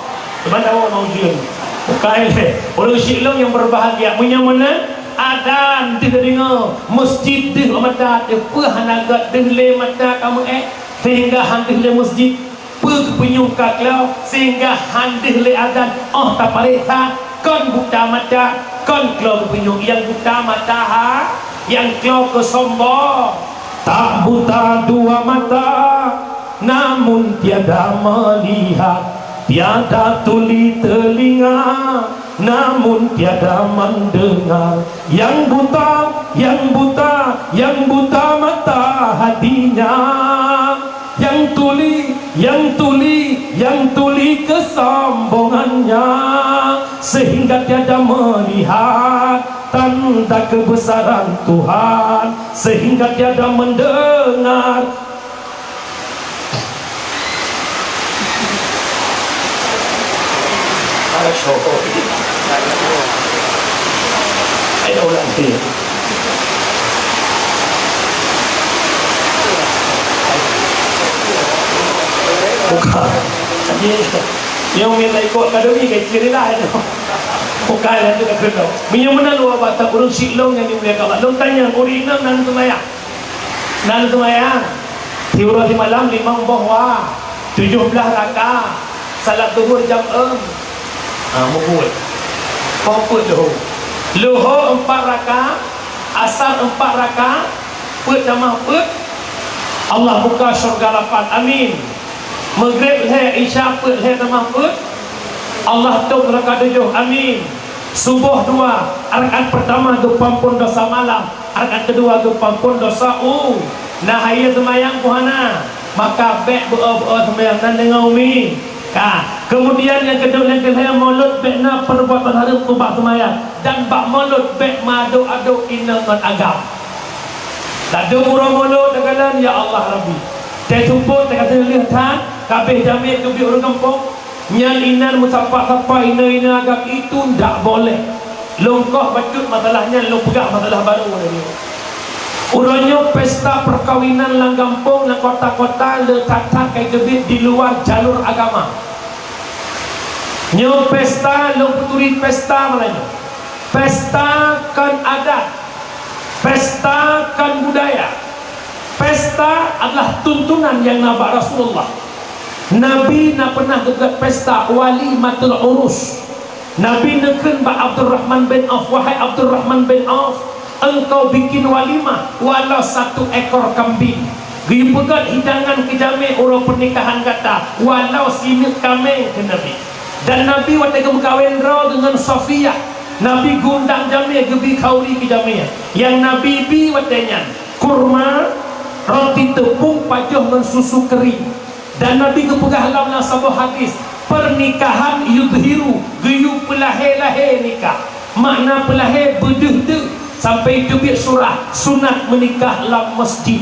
Cuman dah woe mau ujian. Bukai lé. Ureueng syik lôn nyang berbahagia. Meunyoe meunan, adan deuh deungoe, masjid deuh mata, peue hana gét deuh lé mata kamoe, eh? Sehingga han deuh lé masjid. Peue geupeunyueng ka kloe sehingga han deuh lé adan, óh tapareksa, kon buta mata, kon kloe geupeunyueng, nyang buta mata ha, nyang kloe keusombong. Tak buta dua mata, namun tiada melihat, tiada tuli telinga, namun tiada mendengar. Yang buta, yang buta, yang buta mata hatinya. Yang tuli, yang tuli, yang tuli kesombongannya, sehingga tiada melihat tanda kebesaran Tuhan, sehingga tiada mendengar. Ayo ulang. Bukan. Jadi, yang minta ikut akademi, kayak ciri lah itu. Bukan, itu tak kena. Meunyoe meunan luar batas ureueng syik lôn nyang dimuliakan Allah. Lôn tanya, ureueng inong na neuseumayang? Na neuseumayang? Siuroe simalam limong boh wa, tujoh blaih raka, salat duhur jam eum. Ha, meubuet. Poh peuet luho. Luho empat raka, asar empat raka, peuet tamah peuet. Allah buka syurga lapan. Amin. Maghrib lhèe, Isya peuet lhèe tamah peuet. Allah tôp neuraka tujoh. Amin. Suboh dua, rakaat pertama geupeuampon dosa malam, rakaat kedua geupeuampon dosa u. Nah, hayeue seumayang pun hana, maka bèk beu-o-beu-o seumayang nan deungon umi. Ka. Kemudian nyang keudua, nyang keulhèe, mulod bèk na perbuatan hareuem ubak seumayang, dan bak mulod bèk meuadok-adok inong ngon agam. Ladôm uroe mulod teukalon, "Ya Allah Rabbi." Teusumpot teuka lheueh that, ka abéh jamèe keubiet ureueng gampông. Nyan inan meusapat-sapat inong-inong agam, itu ndak boleh. Lôn koh bacut masalah nyan, lôn peugah masalah barô lagèe nyoe. Uroe nyoe pesta perkawinan lam gampông, lam kota-kota le that-that ka jiteubiet di luar jalur agama. Nyoe pesta, lôn peuturi pesta malam nyoe. Pesta kon adat, pesta kon budaya. Pesta adalah tuntunan nyang na bak Rasulullah. Nabi na pernah geupeugah pesta walimatul urus. Nabi neukheun bak Abdurrahman bin Auf, "Wahai Abdurrahman bin Auf, engkau bikin walimah walau satu ekor kambing. Geupeugét hidangan keu jamé uroe pernikahan gata, walau sineuk kaméng," kheun Nabi. Dan Nabi watée geumeukawen droe deungon Sofiyah, Nabi geuundang jamé, geubi khauri keu jamé. Nyang Nabi bi watée nyan kurma, roti teupông pajoh ngon susu kering. Dan Nabi geupeugah lam, lam saboh hadis, "Pernikahan yudhiru, geuyue peulahé-lahé nikah." Makna peulahé beudeuh-deuh sampai teubiet surah sunat meunikah lam masjid.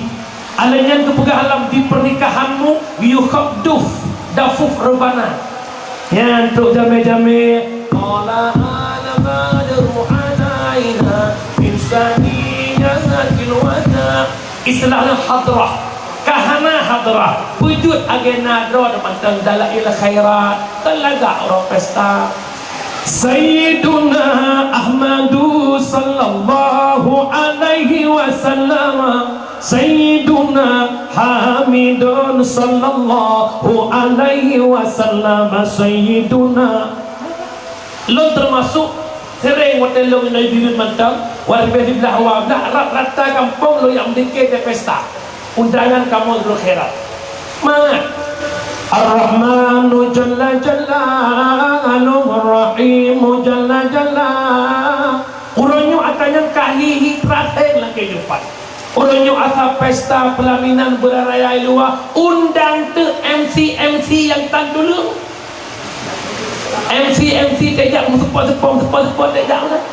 Alai nyan geupeugah lam, "Di pernikahanmu geuyue khok duf, dafuf rebana." Nyan trok jamé-jamé, "Thala'al badru 'alaina min saniyatil wada'." Istilah nyan hadrah. Ka hana hadrah, peujeuet agenda droe mantong dalail khairat, teulagak uroe pesta. Sayyiduna Ahmadu sallallahu alaihi wasallam, Sayyiduna Hamidun sallallahu alaihi wasallam, Sayyiduna. Lôn teumasuk sering watée lôn ngon Nabi Yunus mantong, watée leubeh siblah dua blah, rata-rata gampông lôn jak meudike di pesta. Undangan kamoe di khairat. Mangat. Ar-Rahmanu jalla jalaluhu, Ar-Rahimu jalla jalla. Uroe nyoe atra nyan ka hi-hi teurateng lam keuhidupan. Uroe nyoe atra pesta peulaminan beuraya luwa, undang teuk M C-M C nyang tan tuleueng. M C-M C tajak meuseupôt-seupôt, meuseupôt-seupôt tajak meunan.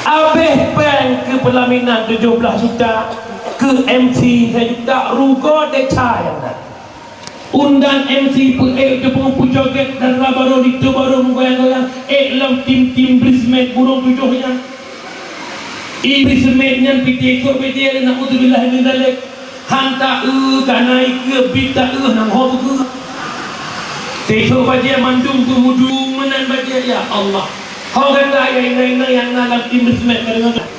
Abéh péng keu peulaminan tujoh blaih juta, keu M C sajuta, rugoe desya nyang na. Undang M C peuék teupeue peujoget dan dara barô di teubaro meugoyang-goyang, ék lom tim-tim bridesmaid burông tujoh nyan. Bridesmaid nyan pih teuék sôk bajée, naudzubillah min dzalik. Han ta eu, ka na ikeue bit ta eu, na ho beukeue. Teuék sôk bajée mandum beumudu meunan bajée, ya Allah. Ho gata ya inong-inong nyang na lam tim bridesmaid ka deungoe.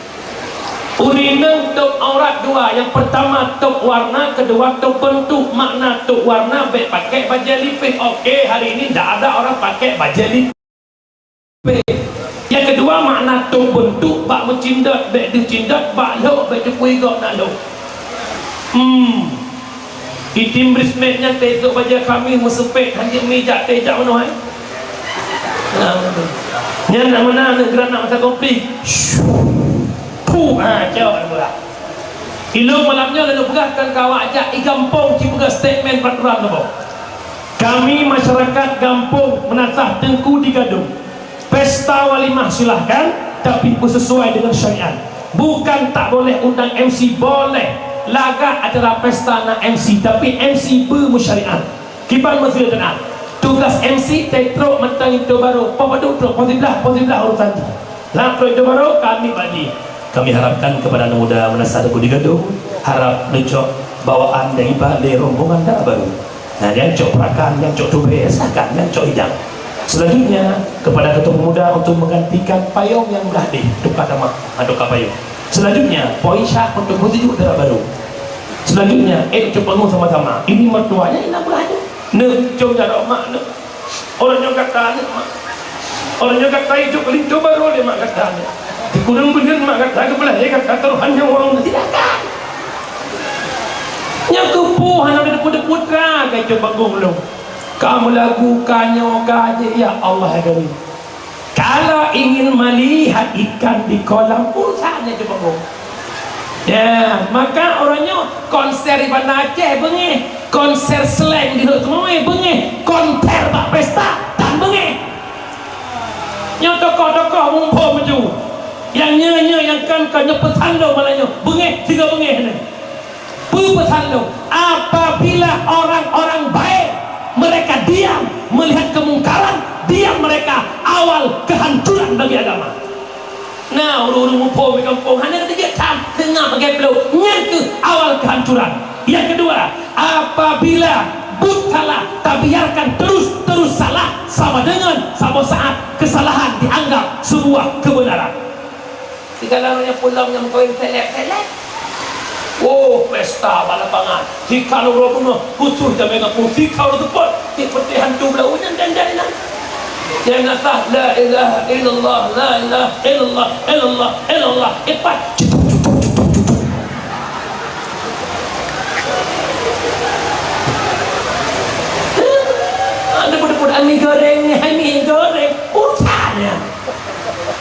Ureueng inong tôb aurat dua, nyang peurtama tôb warna, keudua tôb beuntuk. Makna tôb warna, bék pakai bajée lipéh. Oke, hari ini ndak ada orang pakai bajée lipéh. Nyang keudua makna tôb beuntuk, bak meucindot bék deuh cindot, bak lhok bék teupeu gob na lhok. Hmm. Itim bridesmaid nyan teuh sôk bajée kami meuseupet, hana meujak teuh jak meunoe. Nah, nyan nak meunan aneuk geurak nak masa konflik. Puh, ha, cok, aneuk geurak. Ilong malam nyoe lalu peugah kan ka awak jak i gampông ci peugah statement peraturan leumo. Kami masyarakat gampông Meunasah Teungku di Gadong. Pesta walimah silahkan, tapi beusesuai dengan syariat. Bukan tak boleh undang M C, boleh. Lagak acara pesta na M C, tapi M C beumeusyariat. Kiban meusireuteunan. Tugas M C teutrok mantong itu baru. Poh padum trok, poh siblah, poh siblah urusan jih. Lam trok itu baru kami bagi. Kami harapkan kepada anak muda Meunasah Teungku di Gadong, harap neucok bawaan daripada rombongan dara baru. Nah, nyan cok perakan, nyan cok tubé, silakan, nyan cok idang. Selanjutnya, kepada ketua pemuda untuk menggantikan payung yang belah deh, tukar tamah, ha, tukar payung. Selanjutnya, poin syah untuk meutuju dara baru. Selanjutnya, eh, cok bangun sama-sama. Ini mertuanya, ini belah deh. Neuh, cok jaroe mak, neuh. Orang nyoe gata aneuk mak. Orang nyoe gata idup linto baru lé mak gata aneuk. Di kureueng buleuen mak gata geubeulah lé gata tarohan nyawong, silakan. Nyang keupeue hana deupeu-deupeu tra ka icoba gohlom. Ka meulagu, ka nyoe, ka jih, ya Allah ya Karim. Kalau ingin melihat ikan di kolam, usah nyoe coba gohlom. Ya, maka uroe nyoe konser di Banda Aceh beungéh, konser slang di Lhokseumawe beungéh, konser bak pesta tan beungéh. Nyoe tokoh-tokoh muphom ju. Nyang nyoe-nyoe nyang kan ka nyoe peusan lom malam nyoe, beungéh sigoe beungéh nyoe. Peue peusan lom? Apabila orang-orang baik mereka diam melihat kemungkaran, diam mereka awal kehancuran bagi agama. Nah, ureueng-ureueng muphom di gampông hana geuteujak tham, teungab bagi peuleueh. Nyan keuh awal kehancuran. Yang kedua, apabila buet salah tabiarkan terus, terus salah, Sama dengan saboh saat kesalahan dianggap sebuah kebenaran. Di dalam pulang nyang kawin seleb-seleb. Oh, pesta bak lapangan. Tika lôn bunoh, khusus jamé kampung, tika lôn seupôt, seperti hantu beulau nyan dan jari nyan. Nyang na sah, la ilaha illallah, la ilaha illallah, illallah, illallah. Ipat. Ada pun-pun ami goreng, ami goreng. Urusannya.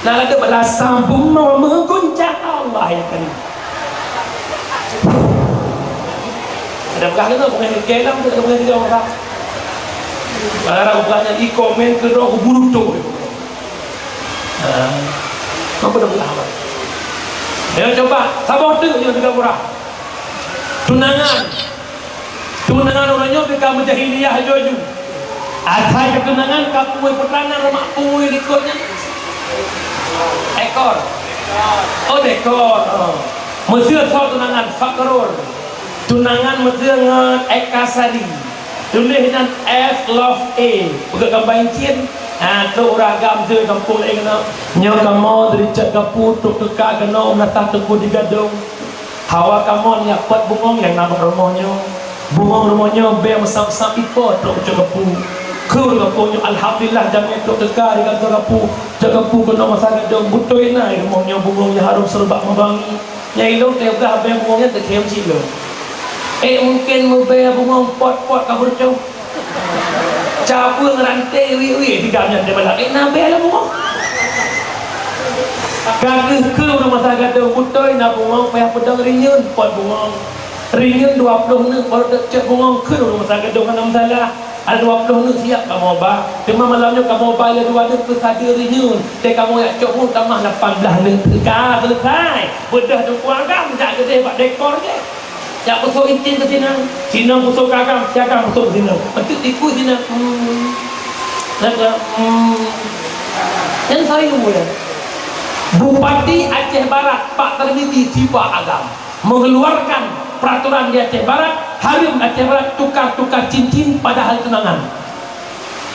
Nah, ada belasang bunga mengguncang Allah ya kan. Ada pegang tu, bukan gelam tu, bukan gelam orang. Para ubahnya di komen ke roh buru tu. Nah, apa dah pegang? Ya coba, sabar tu yang tidak murah. Tunangan. Tunangan ureueng nyoe teuka meujahiliyah laju-laju. Asai keutunangan ka pungui putra na rumak pungui likot nyan. Ekor. Oh, dekor. Oh. Meuseu soe tunangan Fakrul. Tunangan meuseu ngon Eka Sari. Tuléh nyan F love A. Peugah gambar incin. Ha, trok ureueng agam meuseu gampông laén keunoe. Nyoe kamoe dari Cot Gapu trok teuka keunoe meunasah Teungku di Gadong. Hawa kamoe nyak pot bungong nyang na bak rumoh nyoe. Bungong rumoh nyoe bèe meusam-sam ipo trok u Cot Gapu. Kheun gampông nyoe alhamdulillah jamèe trok teuka di Cot Gapu. Cot Gapu keunoe masa gadong beutôi na rumoh nyoe bungong nyang harôm seureubat meubangi. Nyang ilôn teupeugah bèe bungong nyan teukhém cit lôn. Eh mungken meubèe bungong pot-pot ka beureucôh. Cabeueng ranté wie-wie di gam nyan teubalak. Eh, na bèe lam bungong. Ka keuh keu ureueng masa gadôh beutôi na bungong payah peudong rinyeun pot bungong. Rinyeun dua ploh neuk baru deuh cot bungong keu ureueng masa gadôh hana masalah. Ada dua ploh neuk siap kamoe ba. Teuma malam nyoe kamoe ba lé dua neuk peusadeue rinyeun. Teuh kamoe jak cot bungong tamah lapan blah neuk. Ka selesai. Beudôh teungku agam jak keudeh bak dekor jih. Jak peusok incin keu sinan, sinan peusok keu agam, si agam peusok keu sinan. Enteuk dikui sinan. Hmm. Nyan ka, hmm. Nyan sayue nyan. Bupati Aceh Barat, Pak Tarmizi, sibak agam, mengeluarkan peraturan di Aceh Barat, hareuem Aceh Barat tukar-tukar cincin padahal tunangan.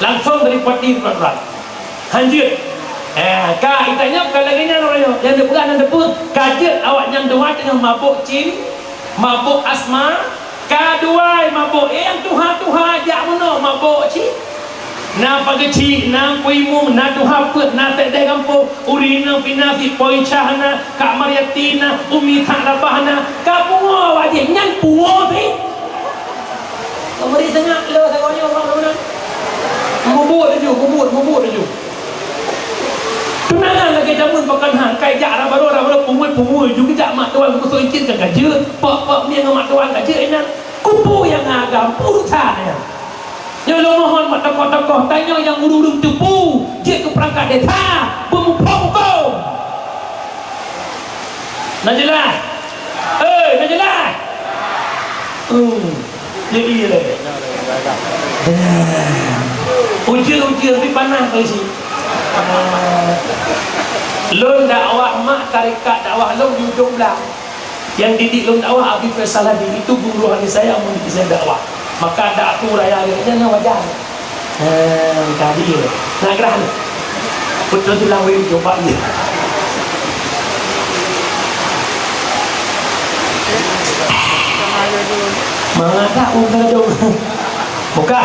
Langsong dari parti peraturan. Hanjeuet. Eh, ka, ita nyoe bukan lagèe nyan uroe nyoe. Nyang teupeugah nyang teupeue, ka jeuet awaknyan dua teungoh mabök cin, mabök asma, ka dua mabök. Eh, nyang tuha-tuha jak meunoe mabök cit. Na Pak Geuchik, na Teungku Imum, na tuha peuet, na sekdes gampông, ureueng inong pih na, si Poi Chah na, Kak Mariati na, Umi Thak Rabah na, ka pungo awak jih, nyan pungo sih. Meuri seungab le sagoe nyoe ureueng meunan. Mubuet laju, mubuet, mubuet laju. Tunangan lagèe jameun pakon han, kai jak raba-raba, raba-raba, pungui-pungui, ju geujak mak tuan geupeusok incin kan ka jeuet, pok-pok mieng ngon mak tuan ka jeuet inan. Kupeue nyang agam, peue urusan nyan. Nyoe lôn mohon bak tokoh-tokoh, tanyoe nyang ureueng-ureueng teupeue, jeuet keu peurangkat desa, beumuphom hukôm. Na jeulaih? Eh, na jeulaih? Hmm. Jadi lé. Ujeuen-ujeuen pih panas lé sit. Lôn dakwah mak tarekat dakwah lôn di Ujong Blang. Nyang didik lôn dakwah Abi Faisal Hadi, itu guru rohani saya mendidik saya dakwah. Maka dakwah raya dia nyan wajar. Eh, tadi, eh. Nah, gerah ni. Betul tu lah, weh, coba ni. Mangat tak, buka dong. Buka.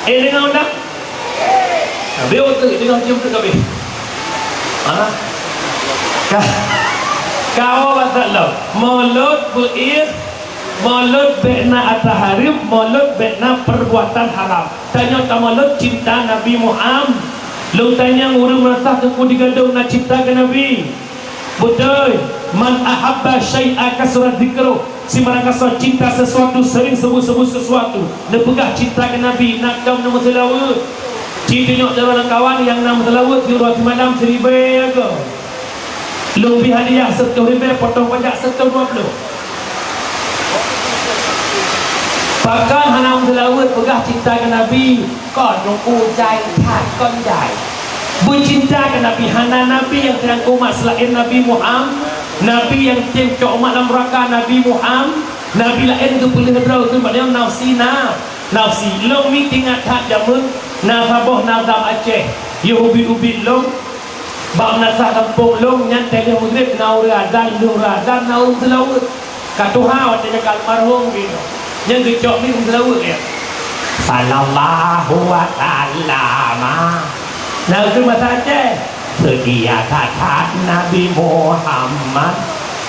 Eh, dengar undang. Habis waktu, dengar jam tu habis. Ha? Ka-, kawa batak lom. Mulut beuir Mulut bèk na atra hareuem, mulut bèk na perbuatan haram. Tanyoe tamulot cinta Nabi Muham-, lôn tanyong ureueng meurasa teungku di gadong na cinta keu Nabi. Beutôi, man ahabba syai'a kasura dzikruh. Sibarang gasoe cinta sesuatu, sering sebut-sebut sesuatu. Neupeugah cinta keu Nabi, na kaum neumeuseulaweuet. Ci tunyok jaroe lam kawan nyang na meuseulaweuet siuroe simalam siribèe agoe. Lôn bri hadiah sireutoh ribèe, potong pajak sireutoh dua ploh. Pakon hana meuseulaweuet peugah cinta keu Nabi? Kon nungku jai that, kon jai. Beucinta keu Nabi, hana nabi nyang teurangkông umat seulaén Nabi Muham-, nabi nyang tem cok umat lam neuraka Nabi Muham-, nabi laén geupeuleueh droe keu bak nafsi na-, nafsi. Lôn mi teuingat that jameun Na saboh nazam Aceh, yoh ubit-ubit lom, bak meunasah gampông lom, nyan teungoh meugréb na ureuëng azan, lheueh ureuëng azan na ureuëng seulaweuet. Ka tuha watée nyan ka almarhum geuh. Nyan geucok mi ureuëng seulaweuet ya. Sallallahu wasallama. Na ureuëng masa Aceh, seutia that-that Nabi Muhammad.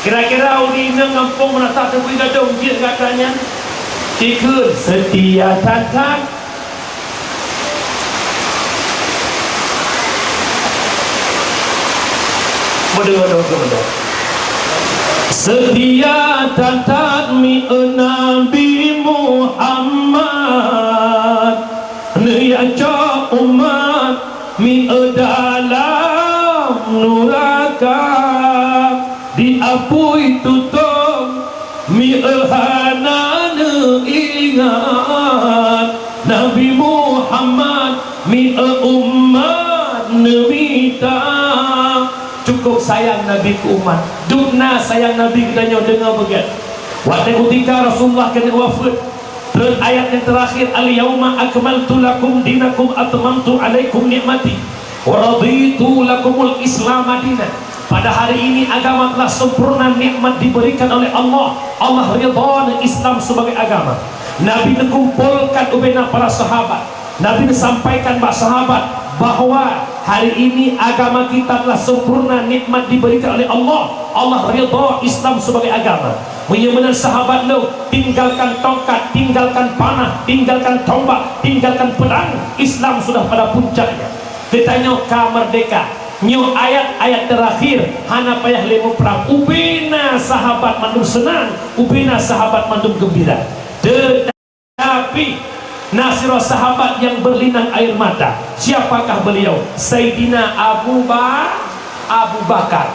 Kira-kira ureuëng inong gampông meunasah teubui gadong jeuet gata nyan? Cikheun, seutia that-that. Beudôh, beudôh, beudôh. Seutia that-that mieu Nabi Muhammad, neujak cok umat mieu dalam nuraka, diapui tutong mieu hana neuingat, Nabi Muhammad mieu umat neumita. Cukup sayang Nabi keu umat. Dum na sayang Nabi geutanyoe deungoe beugét. Watée kutika Rasulullah keuneuk wafeuet, treun ayat nyang teurakhir, "Al-yauma akmaltu lakum dinakum atmamtu alaikum ni'mati wa raditu lakumul Islama dina." Pada hari ini agama telah sempurna nikmat diberikan oleh Allah. Allah ridha ngon Islam sebagai agama. Nabi neukumpolkan ubena para sahabat. Nabi neusampaikan bak sahabat bahwa hari ini agama kita telah sempurna nikmat diberikan oleh Allah. Allah ridha Islam sebagai agama. Meunyoe meunan sahabat lôn, tinggalkan tongkat, tinggalkan panah, tinggalkan tombak, tinggalkan pedang, Islam sudah pada puncaknya. Geutanyoe ka meurdeka. Nyoe ayat-ayat teurakhir, hana payah lé muprang. Ubena sahabat mandum seunang, ubena sahabat mandum geumbira. Teutapi, na sidroe sahabat nyang berlinang air mata. Siapakah beliau? Saidina Abu Ba-, Abu Bakar.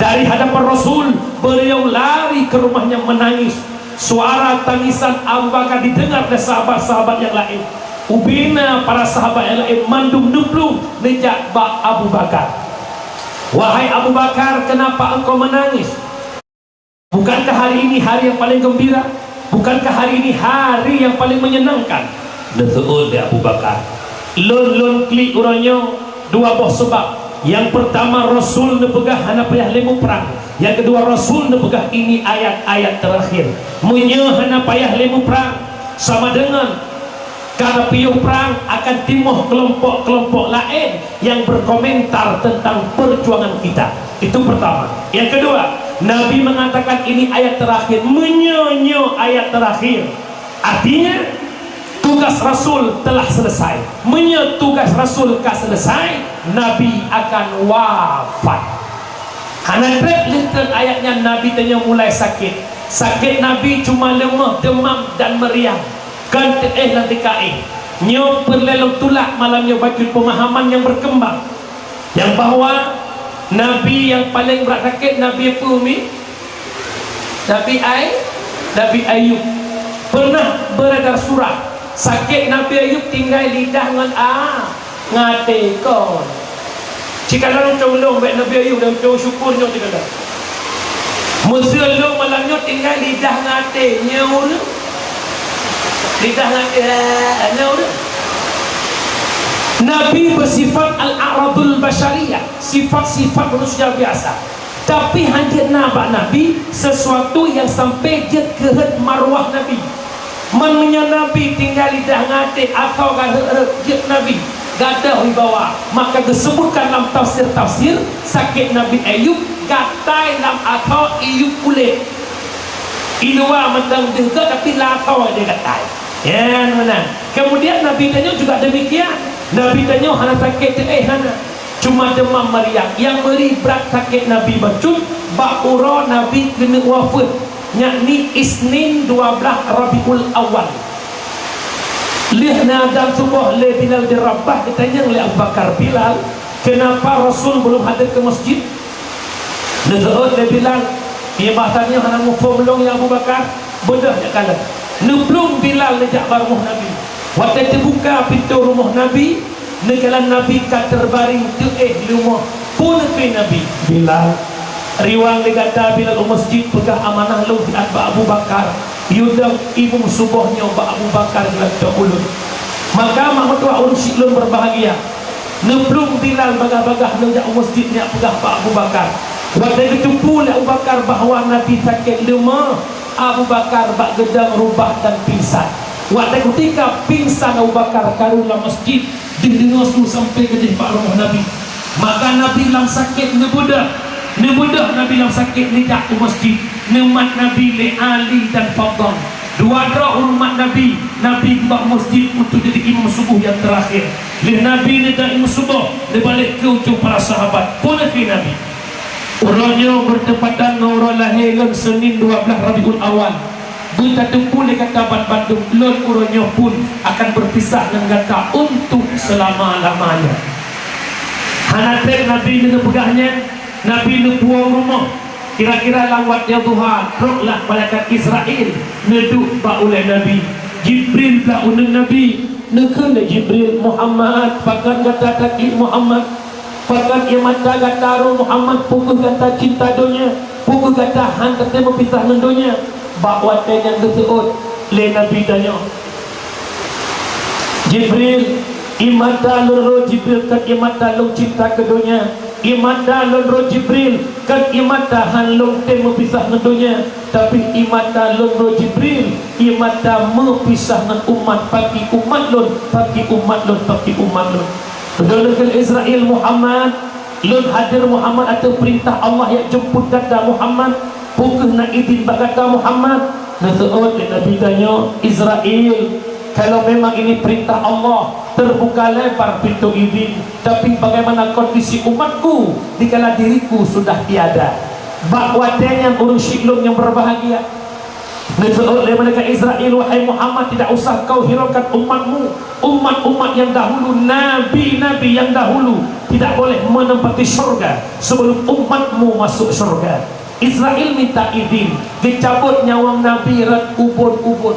Dari hadapan Rasul, beliau lari ke rumahnya menangis. Suara tangisan Abu Bakar didengar oleh sahabat-sahabat nyang laén. Ubena para sahabat nyang laén mandum neuplueng neujak bak Abu Bakar. "Wahai Abu Bakar, kenapa engkau menangis? Bukankah hari ini hari yang paling gembira? Bukankah hari ini hari yang paling menyenangkan?" Neuseuôt lé Abu Bakar, "Lôn, lôn klik uroe nyoe dua boh sabab. Nyang peurtama, Rasul neupeugah hana payah lé muprang. Nyang keudua, Rasul neupeugah ini ayat-ayat teurakhir. Meunyoe hana payah lé muprang, sama deungon ka neupiôh prang, akan timoh keulompok-keulompok laén nyang berkomentar tentang perjuangan kita." Itu pertama. Yang kedua, Nabi mengatakan ini ayat terakhir. Meunyoe nyoe ayat terakhir, artinya tugas Rasul telah selesai. Meunyoe tugas Rasul ka selesai, Nabi akan wafat. Hana treb lheueh treun ayat nyan Nabi tanyoe mulai sakét. Sakét Nabi cuma leumoh, demam dan meriang. Kon teuéh lam tika éh. Nyoe peureulée lôn tulak malam nyoe bacut peumahaman nyang berkembang, nyang bahwa Nabi nyang paleng brat sakét Nabi peue mi? Nabi Ay-, Nabi Ayub. Pernah beredar surah, sakét Nabi Ayub tinggai lidah ngon a-, ngon até kon. Cit ka lôn ucong lôn bék Nabi Ayub dan ucong syukur nyoe cit ka lôn. Meuseu lôn malam nyoe tinggai lidah ngon até nyoe ureueng. Lidah ngon até nyoe ureueng. Nabi bersifat al-a'radul basyariyah, sifat-sifat manusia biasa. Tapi hanjeuet na bak Nabi sesuatu nyang sampai jeuet keu hot marwah Nabi. Meunyoe Nabi tinggai lidah ngon até atau ka rhot-rhot jeuet Nabi, gadoh wibawa, maka geusebutkan lam tafsir-tafsir, sakét Nabi Ayub gatai lam atau iyub kulét. I luwa mantong deuh gét, tapi lam atau dia gatai. Nyan meunan. Kemudian Nabi tanyoe juga demikian. Nabi tanyoe hana sakét teuéh hana. Cuma demam meriang. Nyang meuri brat sakét Nabi bacut bak uroe Nabi keuneuk wafeuet, yakni Isnin dua belas Rabiul Awal. Lheueh neuazan suboh lé Bilal bin Rabah, geutanyong lé Abu Bakar, "Bilal, kenapa Rasul belum hadir ke masjid?" Neuseuôt lé Bilal, "Nibak tanyoe hana muphom lôn ya Abu Bakar, beudôh jak kalon." Neuplueng Bilal neujak bak rumoh Nabi. Watée teubuka pintoe rumoh Nabi, neukalon Nabi ka teubaring teuéh leumoh. Peue neukheun Nabi? "Bilal, riwang lé gata Bilal u masjid peugah amanah lôn siat bak Abu Bakar. Yue dong imum suboh nyoe bak Abu Bakar geulantoe ulôn." Maka mak meutuah Syik lôn berbahagia. Neuplueng Bilal bagah-bagah neujak u masjid neujak peugah bak Abu Bakar. Watée geuteupeue lé Abu Bakar bahwa Nabi sakét leumah, Abu Bakar bak geudong rubah dan pingsan. Watée kutika pingsan Abu Bakar karu lam masjid, deuh deungoe su sampai geudeh bak rumoh Nabi. Maka Nabi lam sakét neubeudôh, neubeudôh Nabi lam sakét neujak u masjid, neumat Nabi lé Ali dan Fadhal. Dua droe ureuëng mat Nabi, Nabi geubak masjid untuk jadi imam suboh nyang teurakhir. Lheueh Nabi neudong imam suboh, neubalek keu ujong para sahabat. Peue neukheun Nabi? Uroe nyoe beuteumpatan ngon uroe lahé lôn Seunin dua blaih Rabiul Awal. Beutateupeue lé gata banmandum, lôn uroe nyoe pun akan beupisah ngon gata untuk seulama-lamanya. Hana treb Nabi neupeugah nyan, Nabi neupuwoe u rumoh. Kira-kira lam watée duha, troklah malaikat Israel neuduek bak ulée Nabi. Jibril blah uneuen Nabi, neukheun lé Jibril, "Muhammad, pakon gata taklik Muhammad? Pakon ié mata gata rô Muhammad? Peu kheueh gata cinta donya? Peu kheueh gata han teuteumé pisah ngon donya?" Bak watée nyan geuseuôt lé Nabi tanyoe, "Jibril, ié mata lôn rô Jibril kon ié mata lôn cinta keu donya. Ié mata lôn rô Jibril kon ié mata han lôn tem meupisah ngon donya, tapi ié mata lôn rô Jibril, ié mata meupisah ngon umat, pakri umat lôn, pakri umat lôn, pakri umat lôn." Lôn neukheun Israel, "Muhammad, lôn hadir Muhammad ateueh peurintah Allah nyang jemput gata Muhammad. Peu kheueh na idin bak gata Muhammad?" Neuseuôt lé Nabi tanyoe, "Israel, kalau memang ini perintah Allah, terbuka lebar pintu idin. Tapi bagaimana kondisi umatku dikala diriku sudah tiada?" Bak watée nyan ureuëng syik lôn nyang berbahagia, neuseuôt lé malaikat Israel, "Wahai Muhammad, tidak usah kau hiraukan umatmu. Umat-umat yang dahulu, nabi-nabi yang dahulu tidak boleh menempati syurga sebelum umatmu masuk syurga." Israel minta idin geucabot nyawöng Nabi rot ubon-ubon.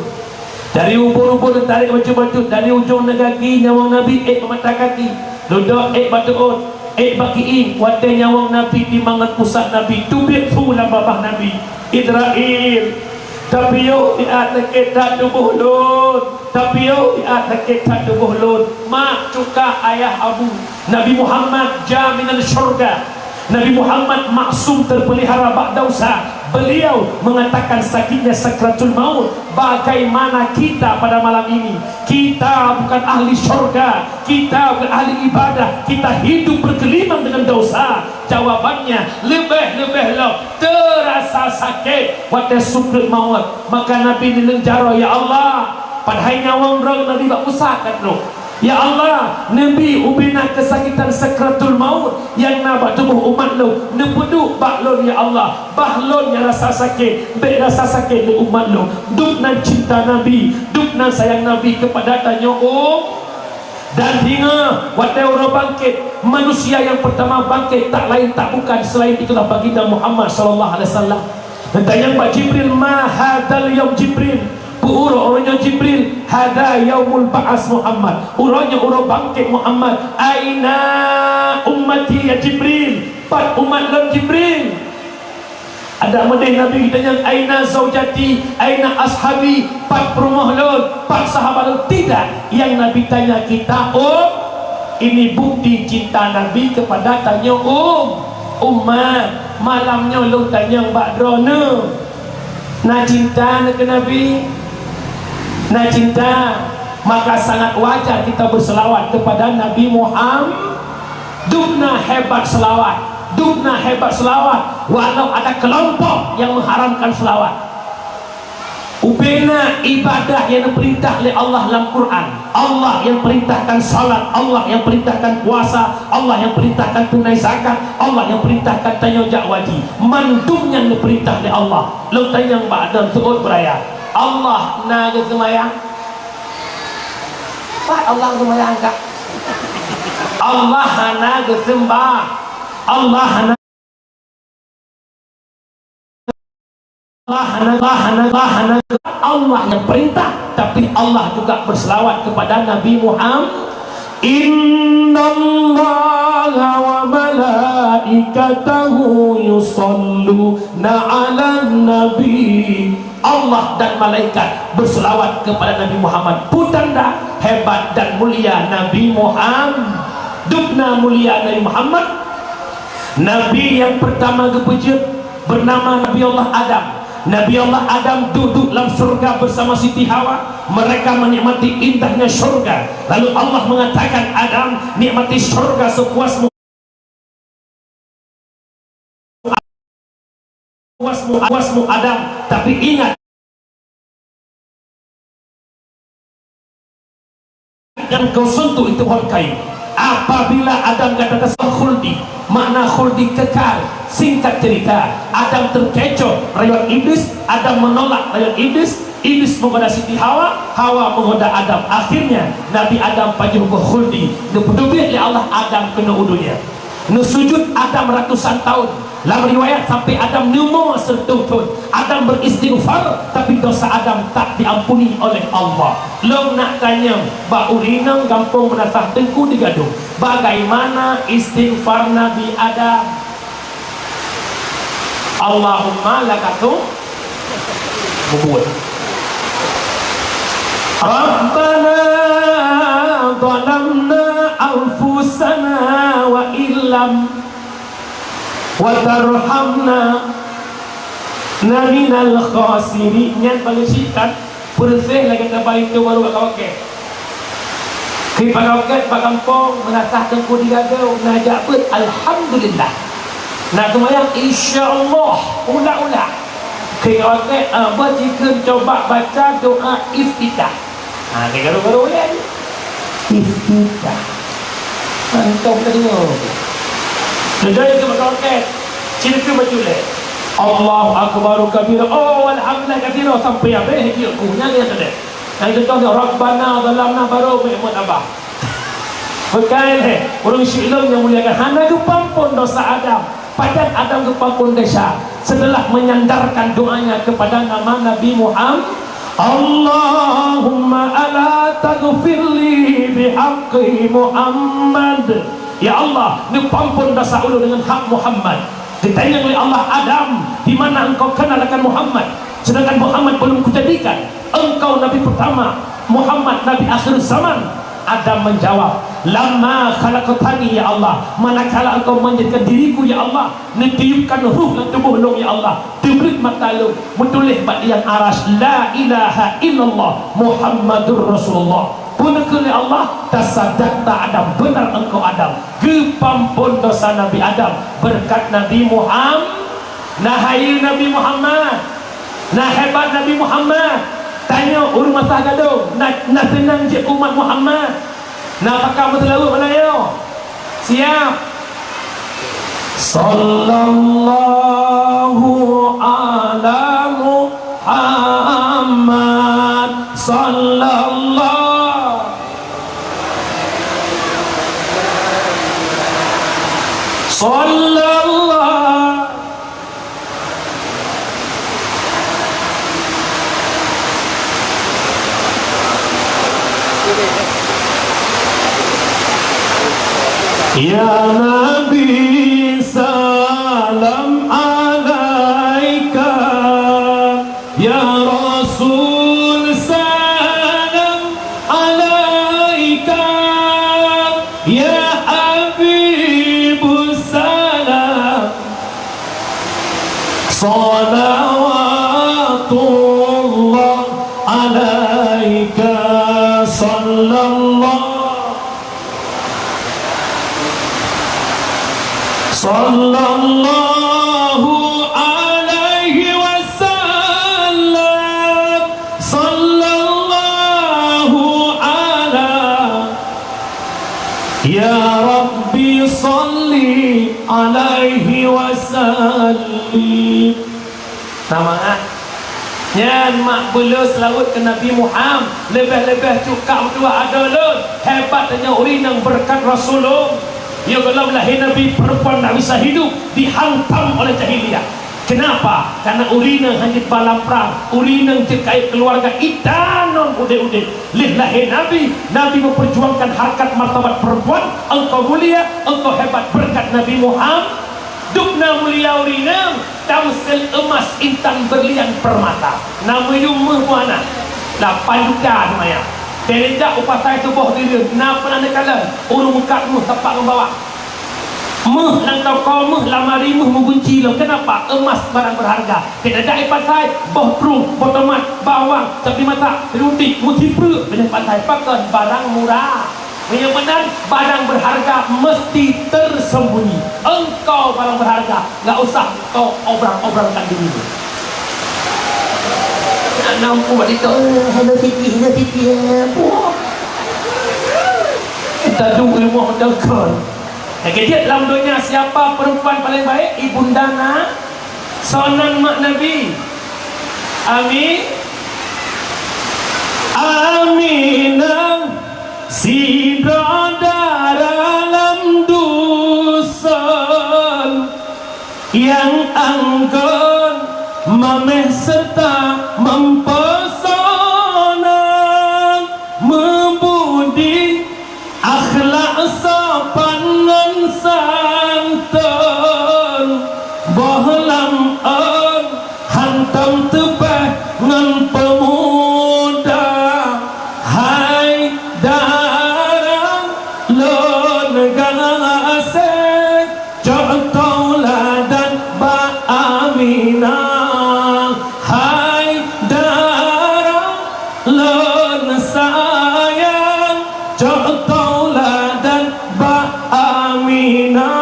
Dari ubon-ubon neutarek bacut-bacut, dari ujong neugaki nyawöng Nabi ék bak mata kaki, dudoe ék bak teuôt, ék bak kiéng. Watée nyawöng Nabi timangat pusat Nabi, teubiet su lam babah Nabi. "Israel, tapiôh siat sakét that tuboh lôn, tapiôh siat sakét that tuboh lôn. Mak, cuka, ayah, abu, Nabi Muhammad jaminan syurga. Nabi Muhammad maksum terpelihara bak dosa. Beliau mengatakan sakitnya sakratul maut. Bagaimana kita pada malam ini? Kita bukan ahli syurga, kita bukan ahli ibadah, kita hidup bergelimang dengan dosa." Jawabannya, leubeh-leubeh lom teurasa sakét watée sukreut mawöt. Maka Nabi neuleueng jaroe, "Ya Allah, padahai nyawöng droe Nabi bak pusat ka trok. Ya Allah, neubi ubena keusakitan sakratul maut nyang na bak tuboh umat lôn, neupeuduek bak lôn, ya Allah, bah lôn nyang rasa sakét, bék rasa sakét lé umat lôn." Dub nan cinta Nabi, dub nan sayang Nabi keupada tanyoe, um. Dan ingat, watée uroe bangkét, manusia nyang peurtama bangkét tak laén tak bukan selain itulah Baginda Muhammad sallallahu alaihi wasallam. Geutanyong bak Jibril, "Ma hadzal yaum Jibril?" Peu uroe, uroe nyoe Jibril? "Hadza yaumul ba'ats Muhammad." Uroe nyoe uroe bangkét Muhammad. "Aina ummati ya Jibril?" Pat umat lôn Jibril? Adak meudeh Nabi geutanyong, "Aina zaujati? Aina ashabi? Pat peurumoh lôn? Pat sahabat lôn?" Tidak. Nyang Nabi tanya kita, um, ini bukti cinta Nabi kepada tanyoe, um, umat. Malam nyoe lôn tanyong bak droeneuh, na cinta neuh keu Nabi? Na cinta, maka sangat wajar kita berselawat kepada Nabi Muhammad. Dub na hebat selawat, dub na hebat selawat, walau ada kelompok yang mengharamkan selawat. Ubena ibadah nyang neupeurintah lé Allah lam Quran. Allah nyang peurintahkan salat, Allah nyang peurintahkan puasa, Allah nyang peurintahkan tunai zakat, Allah nyang peurintahkan tanyoe jak haji. Mandum nyan neupeurintah lé Allah. Lôn tanyong bak droeneuh seuôt beuraya, Allah na geuseumayang? Pat Allah geuseumayang ka? Allah hana geuseumayang. Allah hana Allah hana, Allah hana, Allah hana, Allah yang perintah, tapi Allah juga berselawat kepada Nabi Muhammad. Innallaha wa malaikatahu yusalluna 'alan nabi. Allah dan malaikat berselawat kepada Nabi Muhammad. Peue tanda hebat dan mulia Nabi Muhammad. Dubna mulia Nabi Muhammad. Nabi yang pertama geupeujeuet bernama Nabi Allah Adam. Nabi Allah Adam duduk dalam surga bersama Siti Hawa. Mereka menikmati indahnya surga. Lalu Allah mengatakan, "Adam, nikmati surga sepuasmu." Wasmu, wasmu Adam, tapi ingat, dan kau sentuh itu pohon kayu. Apabila Adam katakan khuldi, makna khuldi kekal. Singkat cerita, Adam terkecoh rayuan iblis, Adam menolak rayuan iblis, iblis menggoda Siti Hawa, Hawa menggoda Adam. Akhirnya, Nabi Adam pajoh boh khuldi, geupeuteubiet lé Allah Adam keunoe u dunia. Neusujud Adam ratusan tahun. Lam riwayat sampai Adam neumoe sireutoh thon. Adam beristighfar, tapi dosa Adam tak diampuni oleh Allah. Lôn nak tanyong, bak ureueng inong gampông Meunasah Teungku di Gadong, bagaimana istighfar Nabi Adam? Allahumma lakasum Mubuet. Rabbana zalamna anfusana wa illam wa tarhamna lanakunanna minal khasirin. Nyan bak geuchik kan? Peureuseh lagèe taba linto barô bak kawakèe. Keu bak kawakèe bak gampông, Meunasah Teungku di Gadong, na jak beuet, alhamdulillah. Na seumayang, insya Allah, ulak-ulak. Keu kawakèe, ah, bah jikheun coba baca doa iftitah. Ha, keu barô-barô ulèe. Iftitah. Mantap ka deungö. Sudah itu bak kawakèe, cit keu bacut lé. Allahu akbar kabira. Oh, alhamdulillah katsira, sampai habéh jeuet ku. Nyan nyang teuntèe. Nyang contoh nyoe, Rabbana zalamna, barô meu'en abah. Bukai lé, ureueng syik lôn nyang mulia, kan hana geupeuampôn dosa Adam. Pajan Adam geupeuampôn dosa? Setelah menyandarkan doanya kepada nama Nabi Muhammad, Allahumma ala taghfirli bihaqqi Muhammad. Ya Allah, neupeuampôn dosa ulôn dengan hak Muhammad. Geutanyong lé Allah, Adam, di mana engkau kenal akan Muhammad? Sedangkan Muhammad belum kujadikan engkau nabi pertama, Muhammad nabi akhir zaman. Adam menjawab, "Lamma khalaqtani, ya Allah, manakala Engkau menjadikan diriku, ya Allah, neutiupkan ruh lam tuboh lôn, ya Allah, teubreuk mata lôn, meutuléh bak liang Arasy, 'La ilaha illallah Muhammadur Rasulullah.'" Peue neukheun lé Allah? "Tasadaqta Adam, benar engkau Adam." Geupeuampôn dosa Nabi Adam beureukat Nabi Muham-, na hayeue Nabi Muhammad, na hebat Nabi Muhammad. Tanyoe ureueng Meunasah Gadong, na, na seunang jeuet umat Muhammad. Na pakat meuseulaweuet malam nyoe? Siap. Sallallahu ala Muhammad, sallallahu, sallallahu. Ya Nabi, salam alaika. Ya Rasul, salam alaika. Ya Habib, salam, salawatullah alaika, sallallahu, sallallahu alaihi wasallam, sallallahu ala. Ya Rabbi, salli alaihi wasallim. Nah, mangat. Nyan mak beu lôn seulaweuet keu Nabi Muhammad, leubeh-leubeh cukak meutuah adoe lôn. Hebat tanyoe ureueng inong beureukat Rasulullah. Yoh gohlom lahé Nabi, perempuan tak bisa hidup, dihantam oleh jahiliyah. Kenapa? Karena ureueng inong hana jeuet ba lam prang, ureueng inong jeuet keu keuluwarga, itanom udeb-udeb. Lheueh lahé Nabi, Nabi memperjuangkan harkat martabat perempuan, engkau mulia, engkau hebat berkat Nabi Muhammad. Dum na mulia ureueng inong, tamsil emas intan berlian permata. Na meuyum méuh buah na, lapan juta teumaya. Teuredak u pasai tuboh diri, na peunan neukalon, ureueng meukat méuh sapat ngon bawak. Méuh lam toko méuh, lamari méuh meugunci lom. Kenapa? Emas barang berharga. Teuredak i pasai, boh trueng, boh tomat, bawang, cabe masak, ruti, meusipreuk, binéh pasai pakon barang murah. Meunyoe meunan, barang berharga mesti tersembunyi. Engkau barang berharga, nggak usah kau obrang-obrangkan dirimu. Nak nampu bak TikTok, eh, Hello Siti, Hello Siti, eh, puah. Kita duduk di rumah mendengar. Lagi dia dalam dunia, siapa perempuan paling baik? Ibunda Na Soe nan mak Nabi? Ami-, Aminah sidroe dara lam dusun, nyang anggon mamèh serta meupeusona, meubudi akhlak sopan ngon santun, boh lam ôn hantom teupeh ngon peumuda. Hai dara lôn gaséh, cok tauladan bak Aminah. Hai dara lôn sayang, cok tauladan bak Aminah.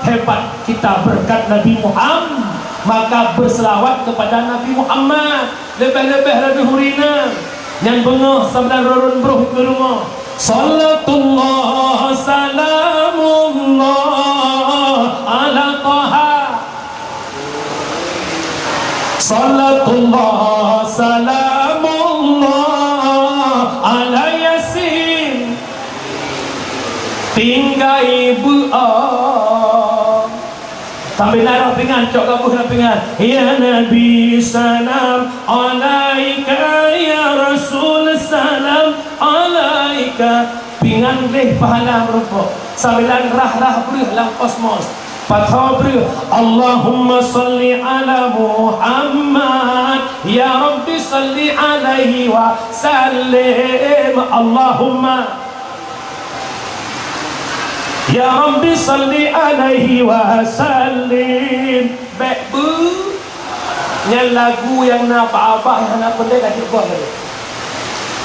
Hebat kita berkat Nabi Muhammad, maka berselawat kepada Nabi Muhammad. Leubeh-leubeh laju hurina nyan beungoh sabilan rurun broh keu rumoh. Salatullah salamullah ala Taha. Salatullah salamullah ala Yasin. Tinggai beu'oh. Sambil naroh pingan, cok gabah lam pingan. Ya Nabi salam alaika, ya Rasul salam alaika. Pingan leh pahala meureumpok. Sambilan rhah-rhah breuh lam kosmos. Pasoe breuh, Allahumma shalli ala Muhammad, ya Rabbi shalli alaihi wa sallim. Allahumma, ya Rabbi shalli alaihi wa sallim. Bèk beu. Nyan lagu nyang na bak abah nyang hana peureulèe lagèe goh lagèe.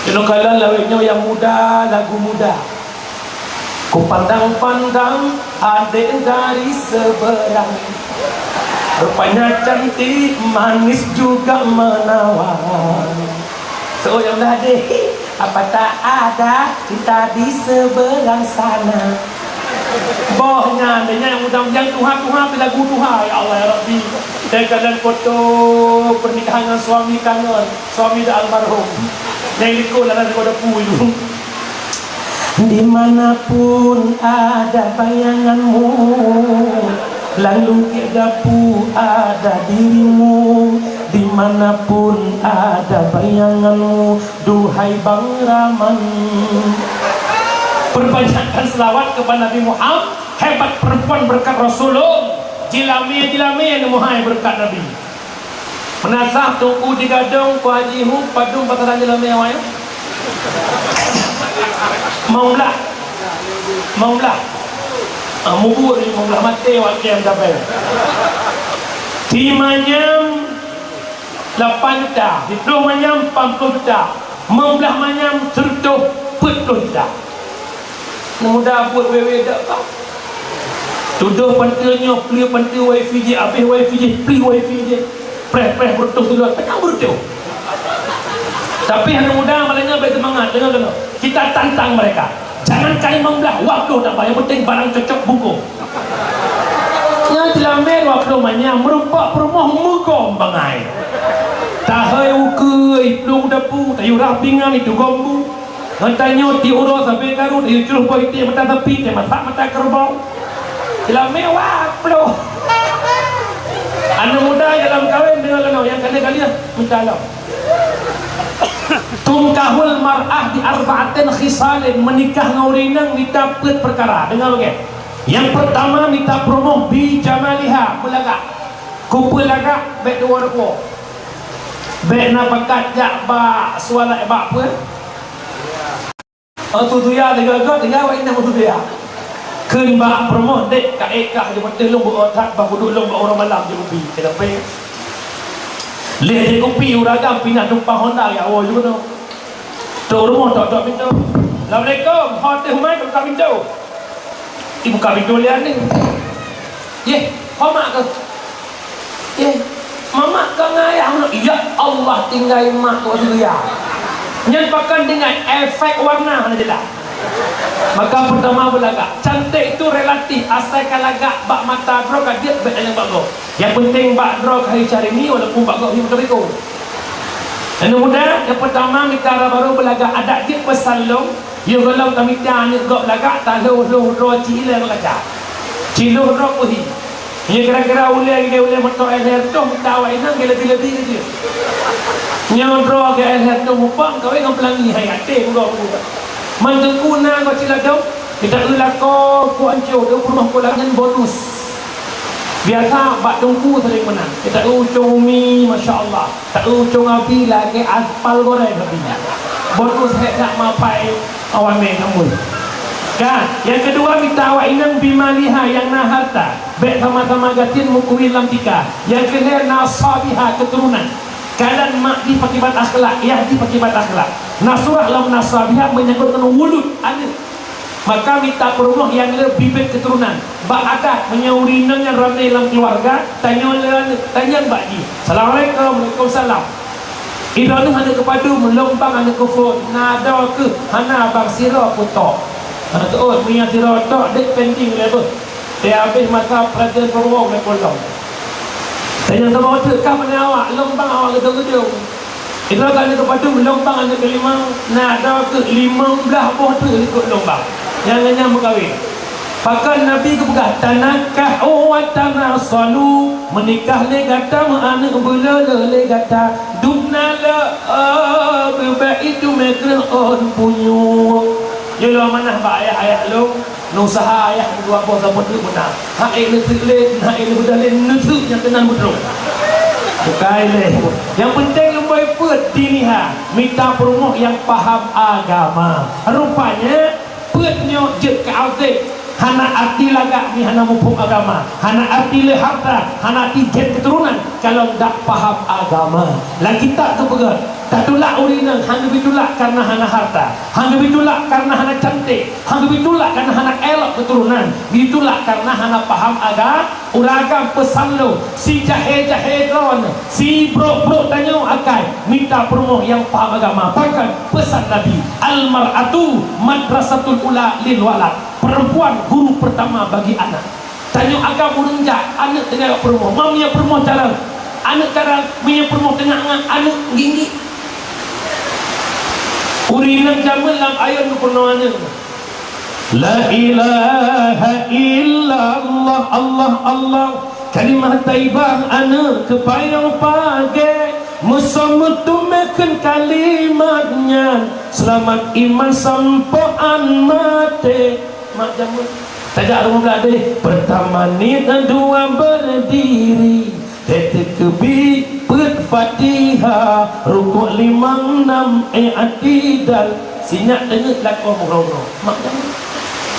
Keuneuk kalon lawét nyoe nyang muda, lagu muda. Kupandang-pandang adek dari seberang. Rupanya cantik, manis juga menawan. Seuôt nyang muda adek. Apa tak ada cinta di seberang sana? Boh nyan, nyan nyang muda nyang tuha-tuha, lagu tuha, ya Allah, ya Rabbi. Teukalon foto pernikahan ngon suami kangen, suami dah almarhum. Nyang likot lam dapur itu. Dimanapun ada bayanganmu, lam lungkek dapu ada dirimu. Dimanapun ada bayanganmu, duhai Bang Rahman. Perbanyakkan selawat kepada Nabi Muhammad. Hebat perempuan berkat Rasulullah. Jilame-jilame neumuhai berkat Nabi. Meunasah Teungku di Gadong, Pak Haji Hu, padum pasaran jilame awai. Meumblah. Meumblah. Ah, mubuet jih meumblah maté awak kian tabeng. Di manyam lapan juta, di ploh manyam lapan ploh juta, meumblah manyam seureutôh peuet ploh juta. Aneuk muda buet wewe dak ka. Tudoh panteue nyoe, plie panteue wifi jih, abéh wifi jih, plie wifi jih. Preh-preh beureutoh tulot, panyang beureutoh. Tapi aneuk muda malam nyoe bèk seumangat, deungoe keunoe. Kita tantang mereka. Jangan kain meumblah, wah ploh dak ba, nyang penting barang cocok bungkôh. Nyan jilame dua ploh manyam, meureumpok peurumoh meugom bangai. Tahôi ukeue, plueng dapu, tayue rhah pingan, itu gom bu. Ngon tanyoe ti uroe sabe karu, tayue cruh boh iték mata sapi, teumasak mata keureubeue. Jilame wah ploh. Aneuk muda nyang lam kawén deungoe keunoe, nyang ka lheueh ka lheueh mita lom. Tunkahul mar'ah bi arba'atin khisalin, meunikah ngon ureueng inong mita peuet peukara. Deungoe beugèt. Nyang peurtama mita peurumoh bi jamaliha, beulagak. Kupeue lagak, bék dua rupa. Bék na bakat jak bak suala bak peue. Oh, tutuya tinggai, tinggai awak inong tutuya. Kheun bak peurumoh dek ka ék kah di beuteh lôn beuoh that bak uduk lôn bak uroe malam di ubi. Kenapa? Lé di kupi uragam pinah tumpang Honda ya, oh, you know. Tok rumoh tok-tok pintoe. "Assalamualaikum." Ho teuh mai buka pintoe. Ibuka pintoe lé aneuk. "Yeh, ho mak keuh?" "Yeh, mamak ka ngon ayah." "Ya Allah, tinggai mak keuh ya." Nyan pakon tinggai efek warna hana jelas. Maka peurtama beulagak. Cantik itu relatif, asai ka lagak bak mata droe ka jeuet bék tanyong bak gob. Nyang peunteng bak droe ka hi Syahrini walaupun bak gob hi meutabiko. Aneuk muda, nyang peurtama mita dara barô beulagak adat jeuet peusan lôn, yoh gohlom tamita aneuk gob lagak talhôh-lhôh droe ci ilée ngon kaca. Ci lhôh droe peuhi. Nyoe kira-kira ulée lagée ulée moto L H R toh mita awak inong ge lebi-lebi keu jeuet. Nyoe droe ge L H R toh mupang kawé ngon peulangi hai até bugoe-bugoe. Man teungku na gob ci ladôm, kita eu lakoe ku anco dua puluh lima kolam nyan bonus. Biasa bak teungku saléng meunan. Kita eu ucong umi, masya Allah. Ta eu ucong abi lagée aspal goreng abi nyan. Bonus hék that mapai awak mé ngon meuh. Kan, nyang keudua mita awak inong bimaliha nyang na harta. Bék sama-sama gasien meukuwi lam tika. Nyang keulhée nasabiha keuturonan. Kadang mak jih pakiban akhlak, yah jih pakiban akhlak. Na surah lam nasabiha menyangkut ngon wulud, aneuk. Maka mita peurumoh nyang le bibet keuturonan. Bak adat, meunyoe ureueng inong nyan ramé lam keuluwarga, tanyoe le aneuk, tanyong bak jih, "Assalamualaikum." "Waalaikumsalam." "Droeneuh aneuk keu padum?" "Lôn bang aneuk keu phon." "Na droe keuh?" "Hana bang, sidroe peutok." "Hana teuôt, meunyoe sidroe tok, dek pending lé beuh. Teuhabéh masa pelajaran peurumoh lé polong." Tanyong saboh teuk, "Kah meunyoe awak?" "Lôn bang awak geudong-geudong." "Droeneuh aneuk keu padum?" "Lôn bang aneuk keu limong." "Na droe keuh?" "Limong blaih boh teuk likot lôn bang, nyang ngon nyan meukawen." Pakon Nabi geupeugah, "Tanakahu wa tanasalu." Meunikah lé gata, meuaneuk beuleuh lé gata. Dum na le, oh, beubek itu meukreuh ôn punyueng. Nyoe lôn amanah bak ayah-ayah lôn. Neusaha ayah dua boh saboh teuk beuna. Hak ék neuseuk lé, hak ék neubeudalé neuseuk nyang keunan beudroe. Bukai lé. Nyang penting leumbôi peuet diniha, mita peurumoh nyang paham agama. Rupanya peuet nyoe jeuet keu azeb. Hana arti lagak mi hana muphom agama, hana arti le harta, hana arti jén keuturonan. Kalau dak paham agama, lam kitab geupeugah, tatulak ureueng inong hana geubri tulak kareuna hana harta, hana geubri tulak kareuna hana cantik, hana geubri tulak kareuna hana elok keuturonan, geubri tulak kareuna hana paham aga-, uragam peusan lôn, si jahé-jahé droeneuh, si brok-brok tanyoe akai mita peurumoh nyang paham agama. Pakon peusan Nabi, "Al-mar'atu madrasatul ula lil walad." Perempuan guru pertama bagi anak. Tanyoe agam ureueng jak, aneuk tinggai bak peurumoh. Mam nyang peurumoh carông. Aneuk carông, meunyoe peurumoh teungoh ngon aneuk gigi. Ureueng inong jameun lam ayôn geupeurunoe aneuk. La ilaha illallah, Allah, Allah. Kalimah thaibah aneuk keu payong pagée. Meusoe meuteumé kheun kalimat nyan. Seulamat iman sampoe án maté. Mak jameun. Tajak rumoh blah deh. Pertama niet, dua berdiri. Teuh teukeubi, peuet Fatihah, rukuk limong nam, i'tidal. Sinyak teungeut lakoe meugroe-groe. Mak jameun.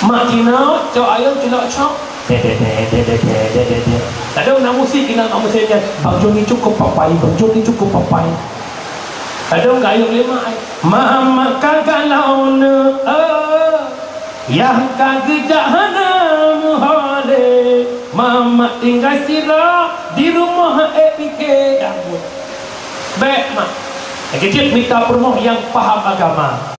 Mak kinoe, cok ayôn culok cok. Deh, deh, deh. Kadang na musik kinoe, na musik nyan. Bang Joni cukup papai, Bang Joni cukup papai. Kadang gayung lima ai. Mamak ka galau ne, eh. Yah ka geujak hana meuho lé. Mamak tinggai sidroe di rumoh, eh, pike danggut. Bék, Mak. Lagée cit mita peurumoh nyang paham agama.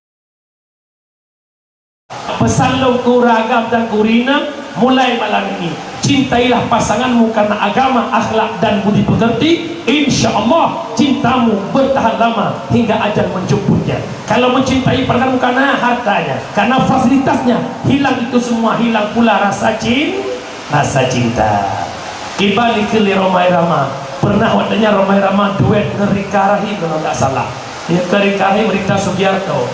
Peusan lôn keu ureueng agam dan keu ureueng inong, mulai malam ini, cintailah pasanganmu karena agama, akhlak, dan budi pekerti. Insya Allah, cintamu bertahan lama hingga ajal menjemputnya. Kalau mencintai pasanganmu karena hartanya, karena fasilitasnya, hilang itu semua, hilang pula rasa cin-, rasa cinta. Kiban dikeue lé Rhoma Irama. Pernah watée nyan Rhoma Irama duet ngon Rika Rahim, kalau tidak salah. Ya, Rika Rahim, Rita Sugiarto.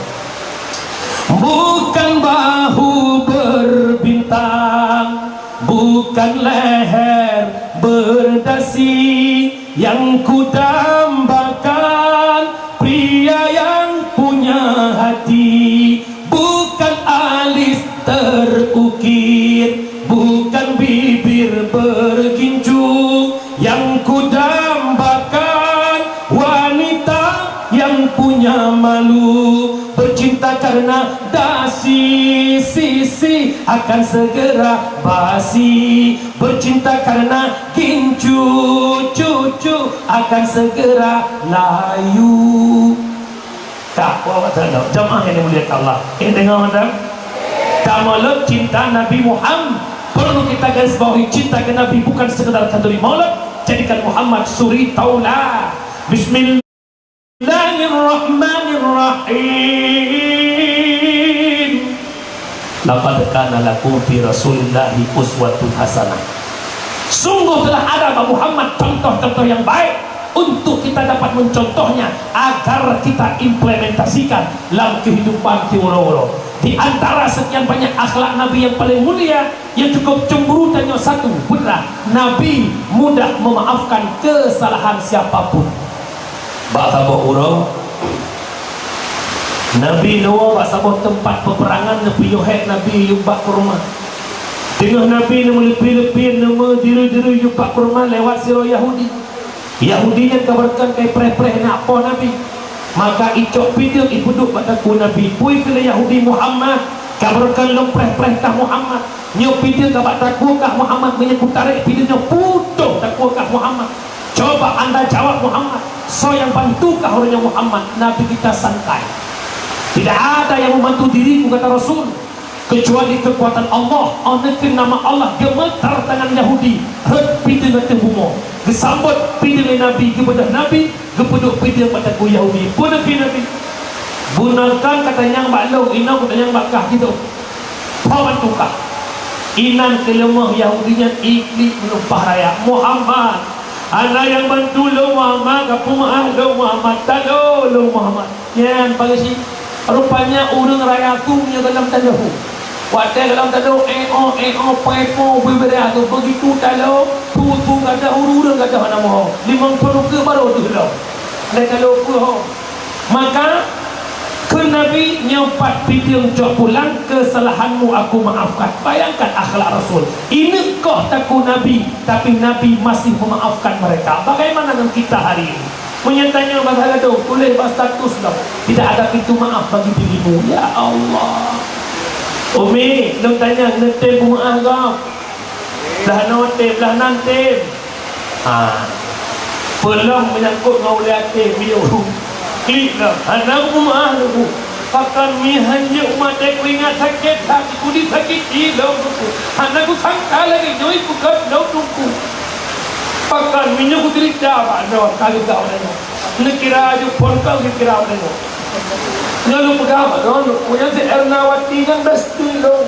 Bukan bahu berbintang. Bukan leher berdasi yang kudambakan, pria yang punya hati, bukan alis terukir, bukan bibir bergincu yang kudambakan, wanita yang punya malu, bercinta karena dasi, sisi akan segera basi, bercinta karena gincu, cucu akan segera layu. Ka, jamaah yang dimuliakan Allah. Eh, dengar, madam. Tamalot cinta Nabi Muhammad. Perlu kita garis bawahi, cinta ke Nabi bukan sekedar khanduri maulid. Jadikan Muhammad suri taula. Bismillahirrahmanirrahim. Laqad kana lakum fi Rasulillahi uswatun hasanah. Sungguh telah ada bak Muhammad contoh-contoh yang baik untuk kita dapat mencontohnya agar kita implementasikan lam kehidupan tiwuroe-uroe. Di antara sekian banyak akhlak Nabi yang paling mulia, yang cukup cemburu tanyoe satu, beurah, Nabi mudah memaafkan kesalahan siapapun. Bak saboh uroe, Nabi neuwoe bak saboh teumpat peperangan, neupiôh hék Nabi yub bak kurma. Teungoh Nabi neumeuleupie-leupie, neumeudirui-dirui yub bak kurma lewat sidroe Yahudi. Yahudi nyan ka beureukan ka ipreh-preh na po Nabi. Maka icok pideueng ipeuduek bak takue Nabi. Peue kheun lé Yahudi, "Muhammad, ka beureukan lôn preh-preh kah Muhammad? Nyoe pideueng ka bak takue kah Muhammad? Meunyoe kutarek pideueng nyoe putôh takue kah Muhammad? Coba anda jawab Muhammad, soe nyang bantu kah uroe nyoe Muhammad?" Nabi kita santai. "Tidak ada yang membantu diriku," kata Rasul, "kecuali kekuatan Allah." Oh, neukheun nama Allah geumeutar tangan Yahudi, rhot pideueng ateueh bumoe. Geusambot pideueng lé Nabi, geubeudôh Nabi, geupeuduek pideueng bak takue Yahudi. Peue neukheun Nabi? "Beunarkan kata nyang bak lôn, inoe kata nyang bak kah jitôb. Peue bantu kah?" Inan keuleumah Yahudi nyan iklik meunumpah raya, "Muhammad, hana nyang bantu lôn Muhammad, ka peumeu'ah lôn Muhammad, talo lôn Muhammad." Nyan palési, rupanya ureuëng raya su nyoe gohlom talo. Watée gohlom talo, éh-oh, éh-oh, peue-peue, bubé raya su, beugitu talo, su-su gadôh, ureuëng gadôh hana meuho. Limong ploh ukeue barô deuh lom. Lé talo peue ho. Maka, kheun Nabi, "Nyoe pat pideueng, cok pulang, kesalahanmu aku maafkan." Bayangkan akhlak Rasul. Ineuk koh takue Nabi, tapi Nabi masih memaafkan mereka. Bagaimana dengan kita hari ini? Meunyoe tanyoe basa gadôh, tuléh bak status lom, "Tidak ada pintu maaf bagi dirimu." Ya Allah. "Umi, lôn tanyong, neutem peumeu'ah gob?" "Blah noe tem, blah nan tem." Ha. Peulom meunyangkot ngon ulée até miyueb. Klik lom. "Hana peumeu'ah lôn." "Pakon mi hanjeuet umat teuh kuingat sakét that, kudi sakét ilong Teungku. Hana kusangka lagée nyoe peugöt lom Teungku. Pakon meunyoe kudeurita bak droe ka geugah ureuëng nyoe. Neukira aju phon ka geukira ureuëng nyoe. Nyoe lôn peugah bak droe Teungku, nyang si Ernawati nyan besti lom."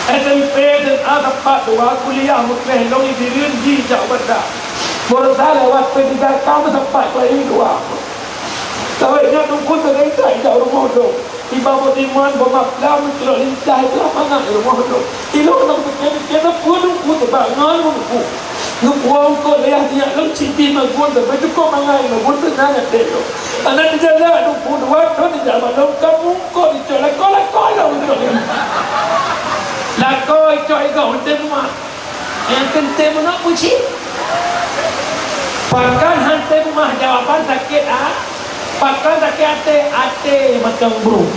S M P, S M A sapat dua, kuliah meukreh lom di Bireuen jijak banda. Baroesa lewat P tiga K meusapat kali dua. Kawét nyoe Teungku seuring that ijak rumoh lôn. Iba boh diman, boh mapla, meucurok lincah, itulah mangat di rumoh lôn. Ilôn lôn pike-pike, na peue Teungku teuba ngon Teungku. Neupuwoe eungkôt lé yah tinyak lôn, siti magun, tapi cukôp mangat magun, teunan até lôn. Aneuk teujalak Teungku dua thon ijak bak lôn, ka mungkot icok lakoe-lakoe lôn icok lôn. Lakoe icok igoe, untée meuah. Nyang keuntée meunoe peucit. Pakon hana teumeuah jawaban sakét a-, pakon sakét até, até macam brôk.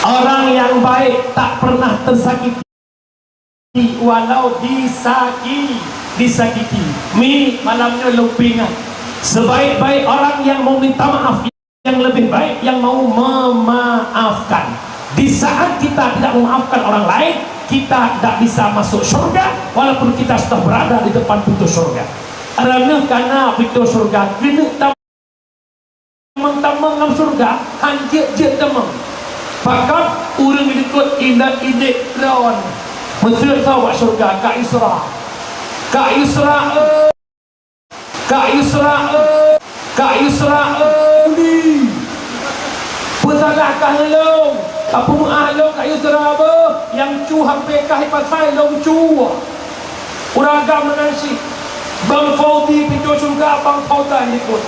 Orang yang baik tak pernah tersakiti walau disaki-, disakiti. Mi, malam nyoe lôn peuingat, sebaik-baik orang yang mau minta maaf, yang lebih baik yang mau memaafkan. Di saat kita tidak memaafkan orang lain, kita tidak bisa masuk syurga, walaupun kita sudah berada di depan pintu syurga. Karena kana pintu syurga, keuneuk tamong-tamong lam syurga, hanjeuet-jeuet tamong. Pakon ureuëng likot indak idék droen. Meuseue sawa syurga, ka Isra. Ka Isra, eh. Ka Isra, eh, Ka Isra, eh, Uli. Peusalah kah ngon lôn? Ka peumeu'ah lôn kayue sira beuh, nyang cu hapé kah ipasai lôn cu. Ureueng agam meunan cit, Bang Fauzi pintoe syeuruga Bang Fauzan likot.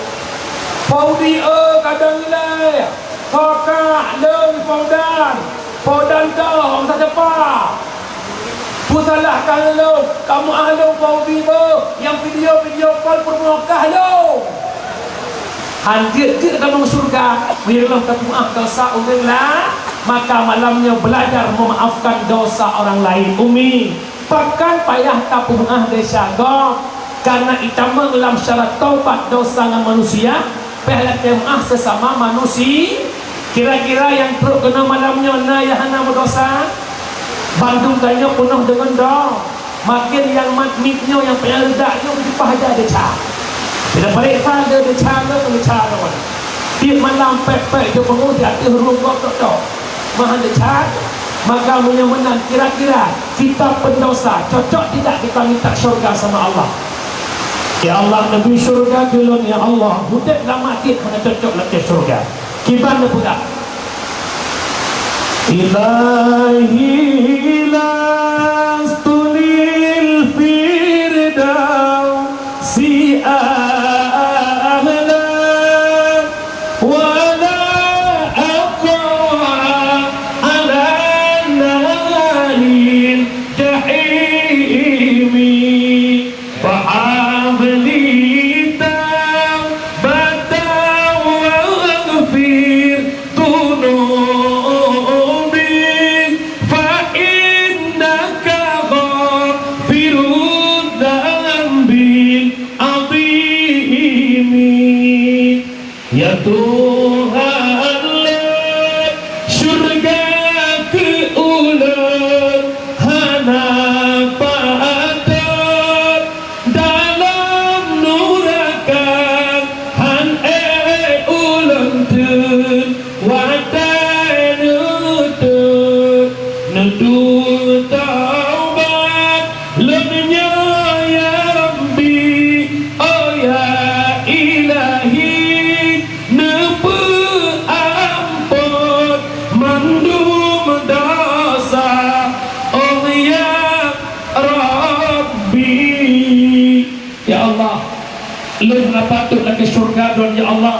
Fauzi, eh, kadang ilée, sokak lôn Fauzan, Fauzan toh, masa depan. Peusalah ka lôn, kamoe ah lôn Fauzi beuh, nyang video-video call peurumoh kah lôn. Han jeuet-jeuet tamong syeuruga, meunyoe lôn tapeumaah desya ureueng laén, maka malam nyoe belajar memaafkan dosa orang lain. Umi, pakon payah tapeumaah desya gob? Karena itamong lam syarat taubat dosa ngon manusia, payah lakée maah sesama manusia. Kira-kira nyang trok keunoe malam nyoe na nyang hana meudosa? Bandum tanyoe peunoh deungon droe. Maken nyang mat miet nyoe nyang payah reudak nyoe beujipah aja desya. Bila pareksa lé desya nyoe, desya nyoe. Tiep malam pek-pek jeuet bangun di ateueh rueng gob tok-tok. Mahan desya, maka meunyoe meunan kira-kira kita pendosa, cocok tidak kita minta syurga sama Allah? Ya Allah, neubri syurga keu lôn, ya Allah. Udeb lam até hana cocok lakée syurga. Kiban neupeugah, Ilahi lastu lil firdausi ahlan, wala aqwa ala naril jahimi. Fahab li taubatan waghfir dunubi, fa innaka ghafirudz dzanbil adzimi. Ya Tuhan lôn, syurga keu ulôn hana patot, dalam nuraka han ék ulôn theun, watée neuteuet neuduek taubat. Lôn nyoe ya Rabbi, oh ya Ilahi, neupeuamphon mandum desya, oh ya Rabbi. Ya Allah, lôn hana patot lakée syurga droe, ya Allah.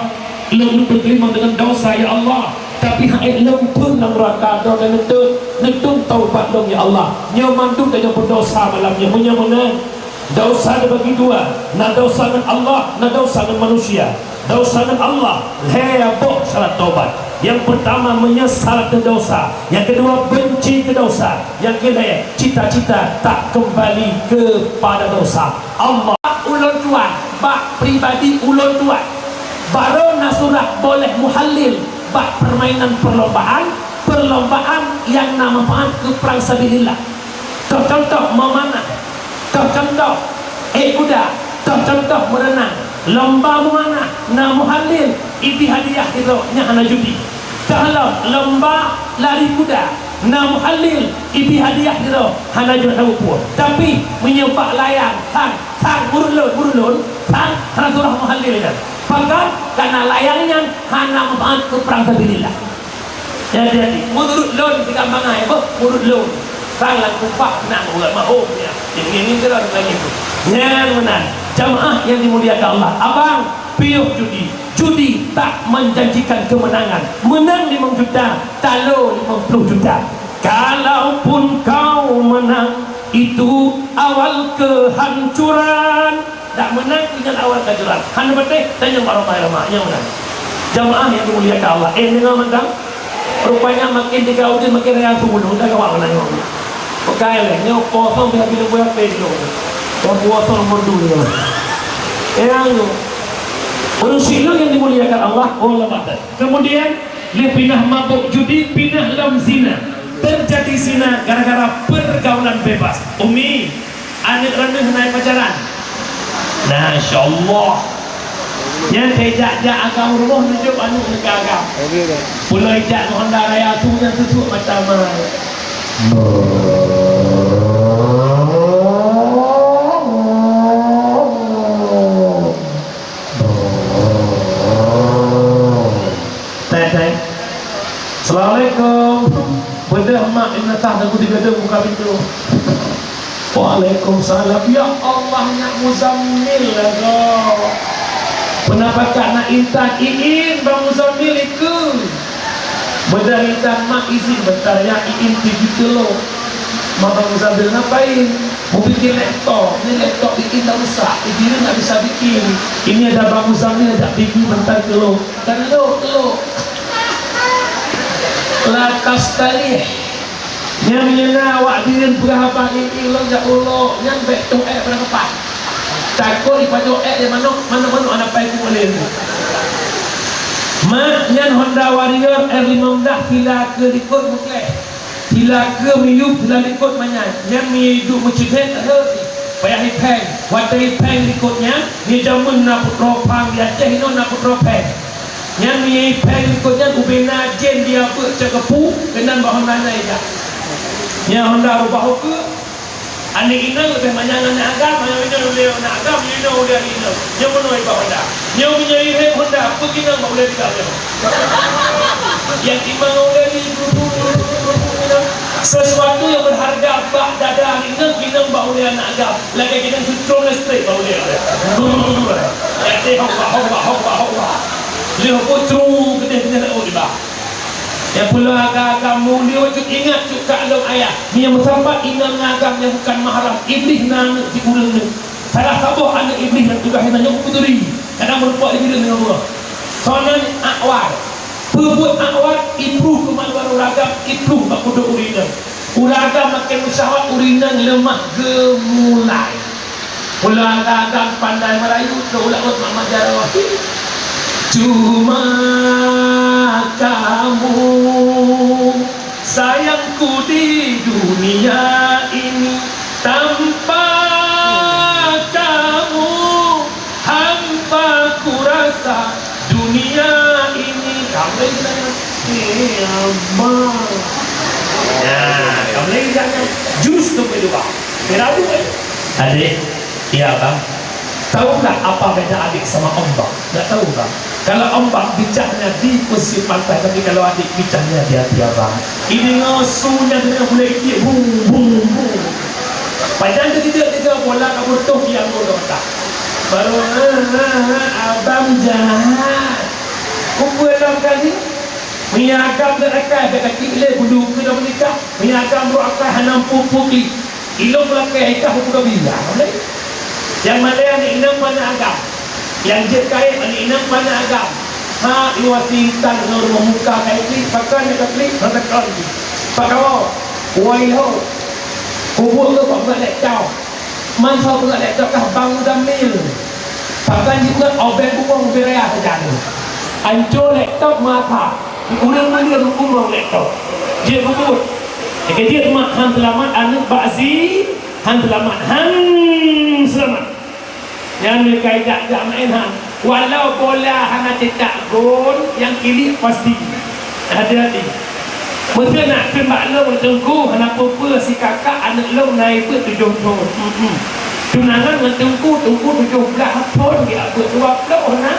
Lôn neupeuteulima deungon desya, ya Allah. Tapi han ék lôn phon lam nuraka droe dan neuteuet, neudong taubat lôn, ya Allah. Nyoe mandum tanyoe peudosa malam nyoe. Meunyoe meunan, desya teubagi dua, na desya ngon Allah, na desya ngon manusia. Desya ngon Allah, lhée boh syarat taubat. Nyang peurtama, meunyoe syarat desya. Nyang keudua, benci keu desya. Nyang keulhée, cita-cita tak keumbali keupada desya. Allah. Ulôn tuan, bak pribadi ulôn tuan, barô na surah boleh muhallil bak permainan perlombaan, perlombaan nyang na manfaat keu prang sabilillah. Toh contoh memanah, toh contoh ék kuda, toh contoh meureunang. Lomba memanah na muhallil, ibi hadiah sidroe, nyan hana judi. Toh lom lomba lari kuda na muhallil, ibi hadiah sidroe, hana jeuet hana peue. Tapi meunyoe bak layang, sang, sang, ureueng lôn, ureueng lôn, sang, hana surah muhallil nyan. Pakon? Karena layang nyan hana manfaat keu prang sabilillah. Jadi, jadi, meunurot lôn sigampangai, boh, meunurot lôn. Sang lam kupak nang urat mahom, ya. Jadi, ini, ini, ini, ini. Nyan meunan. Jamaah yang dimuliakan Allah. Abang, piôh judi. Judi tak menjanjikan kemenangan. Menang limong juta, talo limong puluh juta. Kalaupun kau menang, itu awal kehancuran. Dak meunang ingat awal kajuran. Hana beuteh tanyong bak Rhoma Irama nyang meunan. Jamaah yang dimuliakan Allah. Eh, deungoe mantong. Rupanya makin tiga ujeuen makin raya su bulu dah kawan meunan nyoe. Bukai lé nyoe kosong biasa bila buya pe dulu. Kosong nomor dua. Eh, anu. Ureueng syedara yang dimuliakan Allah, oh, lama dah. Kemudian, lé pinah mabuk judi, pinah lom zina. Terjadi zina gara-gara pergaulan bebas. Umi, aneuk droeneuh na pacaran? Na, insyaallah. Nyan teuh jak-jak agam rumoh nunjok aneuk neuka agam. Pulo ijak ngon Honda Raya su nyan susuk mata mai. Teh, teh. Assalamualaikum. Assalamualaikum. Beudôh mak Intan teuh di gadôh buka pintoe. Waalaikumsalam. Ya Allah, nyak Muzammil lah kau. Peue na pakat nyak Intan, Iin, Bang Muzammil ikeu. Beudôh Intan, mak izin bentar ya, Iin pigi keu lôn. Mak, Bang Muzammil ngapain? Mau bikin laptop. Ni laptop Iin dah rusak. Iin tak bisa bikin. Ini ada Bang Muzammil, ajak pigi bentar keu lôn. Keu lôn, keu lôn. La tastalih. Nyan meunyoe na awak Iin peugah haba Iin lôn jak ulok, nyan bèk tueng èk bak teumpat. Takot ipajoh èk lé manok, manok-manok aneuk pai kuwoe lé. Mak, nyan Honda Warrior R lima belas, sila keu likot meukleh. Sila keu miyueb, sila likot manyan. Nyan meunyoe iduek meuceuhet, hei, payah ipèng. Watèe ipèng likot nyan, nyoe jameun na putroe phang di Aceh, inoe na putroe phèng. Nyan meunyoe ipèng likot nyan ubena jén dia beuet cak keupu, keunan bak Honda nyan ijak. Nyan Honda rubah ukeue. Aneuk inong leubeh manyang aneuk agam, manyang inong ulèe aneuk agam, inong ulèe aneuk inong. Nyan meunoe bak Honda. Nyoe meunyoe irèk Honda, peue ginong bak ulèe tigak nyoe. Nyang timang ulèe di, sesuatu yang berharga bak dada aneuk inong, ginong bak ulèe aneuk agam. Lagèe ginong sutrom listrik bak ulèe. Jadi hok, hok, hok, hok, hok. Lheuh hok, tru, geudeh, geudeh, oh, di bawah. Nyang peue lôn agam-agam, mulia cut, ingat cut keu lôn ayah. Meunyoe meusapat inong ngon agam nyang bukan mahram, Iblih na aneuk di ureueng nyoe. Salah saboh aneuk Iblih nyang tugaih na nyoe peuturi. Kadang meurumpok Iblih deungon Allah. Soe nan? Akwar. Peue buet Akwar? Ipluh keumaluan ureueng agam, ipluh bak kudok ureueng inong. Ureueng agam makin meusyahwat, ureueng inong leumah geumulai. Ulôn agam pandai meurayu, keu ulôn mak Majaroh. Cuma kamu sayangku di dunia ini, tanpa kamu hampa kurasa dunia ini. Kamu lagi tanya, eh, abang. Ya, kamu lagi tanya. Jus tu kedua. Kira dua. Adik, iya, Bang. Tahukah apa beda adik sama ombak? Nggak tahu, Bang. Kalau ombak bicahnya di pesisir pantai, tapi kalau adik bicahnya di hati abang. Ini ngasuhnya dengan mulai dia bung, bung, bung. Padahal dia tidak tiga bola kabur tuh yang bodoh tak. Baru, ha, ha, ha, abang jahat. Pukul enam kali. Meunyoe agam dak rakai, dak kacik lé bulu keu dah menikah. Meunyoe agam brok akai hana pupuk lé. Ilong lakèe ikah buka bilang, boleh? Nyang malèe aneuk inong paneuk agam. Nyang jeuet kayèe aneuk inong paneuk agam. Ha, iwa singkang ngon rumoh muka kayèe klik, pakai nyang ka klik, ngon teukon jih. Pak Kawo, wai ho. Kubu ke kok buat lek tau. Man soe buat lek tau kah Bang Muzammil. Pakai jih buat obeng bungong beraya saja tu. Anco lek tau mata. Ureueng mulia meukumong lé toh. Jeuet beubuet. Lagèe jeuet mak han seulamat aneuk bak si, han seulamat, han seulamat. Nyan meukai jak-jak maén han. Walau bola hana cetak gol, nyang kilik pasti. Hati-hati. Meuseu nak kheun bak lôn teungku, hana peue-peue si kakak aneuk lôn na ié beuet tujoh thon. Hmm. Tunangan ngon teungku, teungku tujoh blah thon, geubeuet dua ploh na.